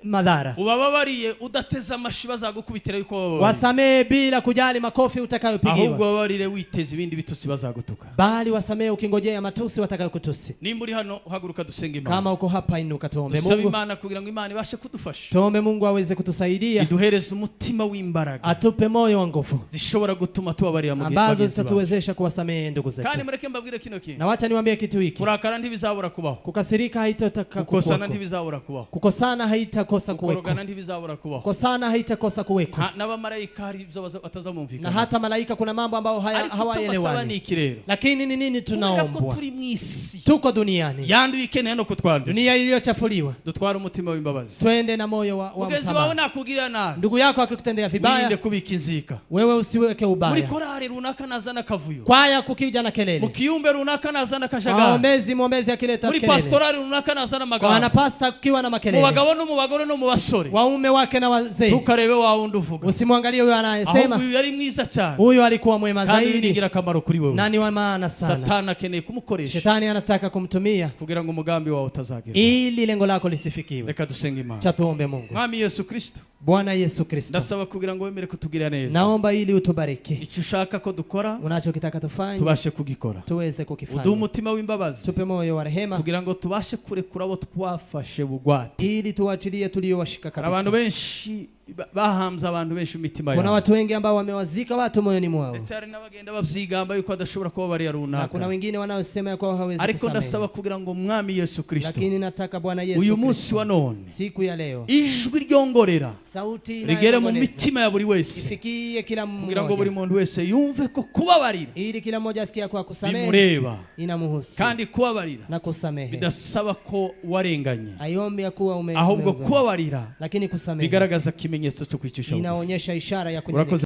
madhara, ubababariye udateze amashi bazagukubitira yuko wababariye, wasamehe bila kujali makofi ahubwo utakayopigiwa, ubabarire witeze ibindi bitutsi bazagutuka. Bali wasamehe ukingojea matusi watakayokutusi. Nimba uri hano uhaguruka dusenga Imana. Kama uko hapa, inuka tuombe Dusabe Mungu, Imana kugira ngo Imana ibashe kudufasha, tuombe Mungu aweze kutusaidia, iduhereze umutima w'imbaraga atupe moyo wa nguvu zishobora gutuma tubabarira ambazo bagenzi bacu. zitatuwezesha kuwasamehe ndugu zetu. Kandi mureke mbabwire kino kintu. Na wacha niwaambie kitu hiki, Kurakara ntibizabura kubaho, kukasirika haitotaka gukosana kukuwako, ntibizabura kubaho, kukosana haitakosa kuweko, kukorogana ntibizabura kubaho, kukosana haitakosa kuweko, N'abamarayika hari ibyo batazamumvikana. Na hata malaika kuna mambo ambayo Ariko icyo mbasaba ni hawaelewani. iki rero, Lakini ni nini kubera ko tunaombwa? Turi mu isi Tuko duniani, yanduye ikeneye no kutwanduza, dunia iliyochafuliwa, dutware umutima w'imbabazi. Twende na moyo wa Mugenzi wawe msamaha. nakugirira nabi, Ndugu yako akikutendea wirinde vibaya, kubika inzika. Wewe usiweke Muri ubaya. Korari runaka nazana akavuyo, Kwaya kukija na mu kelele, kiyumbe runaka nazana akajagari, waombezi mwombezi akileta muri kelele, pastorali runaka nazana kwa amagambo, wanapasta kukiwa na mu makelele, bagabo no mu bagore no mu basore, waume wake na wazee, ntukarebe wa wundi uvuga, usimwangalie huyo ahubwo anayesema, uyu yari mwiza cyane, huyo alikuwa mwema kandi uyu ni zaidi ingirakamaro kuri wewe. Na ni wa maana sana. Satani akeneye kumukoresha Shetani anataka kumtumia kugira ngo umugambi wawe utazagera. Ili lengo lako lisifikiwe. Reka dusenge Imana. Cha tuombe Mungu. Mwami Yesu Kristo, Bwana Yesu Kristo, ndasaba kugira ngo wemere kutugirira neza, naomba ili utubariki, icyo ushaka ko dukora unachokitaka tufanye tubashe kugikora, tuweze uduhe kukifanya, umutima w'imbabazi tupe moyo wa rehema kugira ngo tubashe kurekura abo twafashe bugwate. Ili tuachilie tuliowashika Hari abantu kabisa. benshi ba- bahambye abantu benshi mu mitima Kuna yabo. watu wengi ambao wamewazika watu moyoni mwao, Ndetse hari n'abagenda babyigamba yuko badashobora kubabarira na kuna runaka. wengine wanaosema ya kuwa hawezi Ariko kusamehe. ndasaba kugira ngo Mwami Yesu Kristo Lakini nataka Bwana Yesu uyu munsi Kristo wa none siku ya leo ijwi ryongorera sauti rigere mu inayonong'oneza mitima ya buri wese ifikie kila kugira ngo buri mmoja, muntu wese yumve ko kubabarira ili kila mmoja asikie kwa kusamehe bimureba inamuhusu, kandi kubabarira na kusamehe bidasaba ko warenganye haiombi ya kuwa ahubwo umeudhuru, kubabarira lakini kusamehe bigaragaza ikimenyetso cyo kwicisha bugufi. inaonyesha ishara ya Urakoze. kunyenyekea.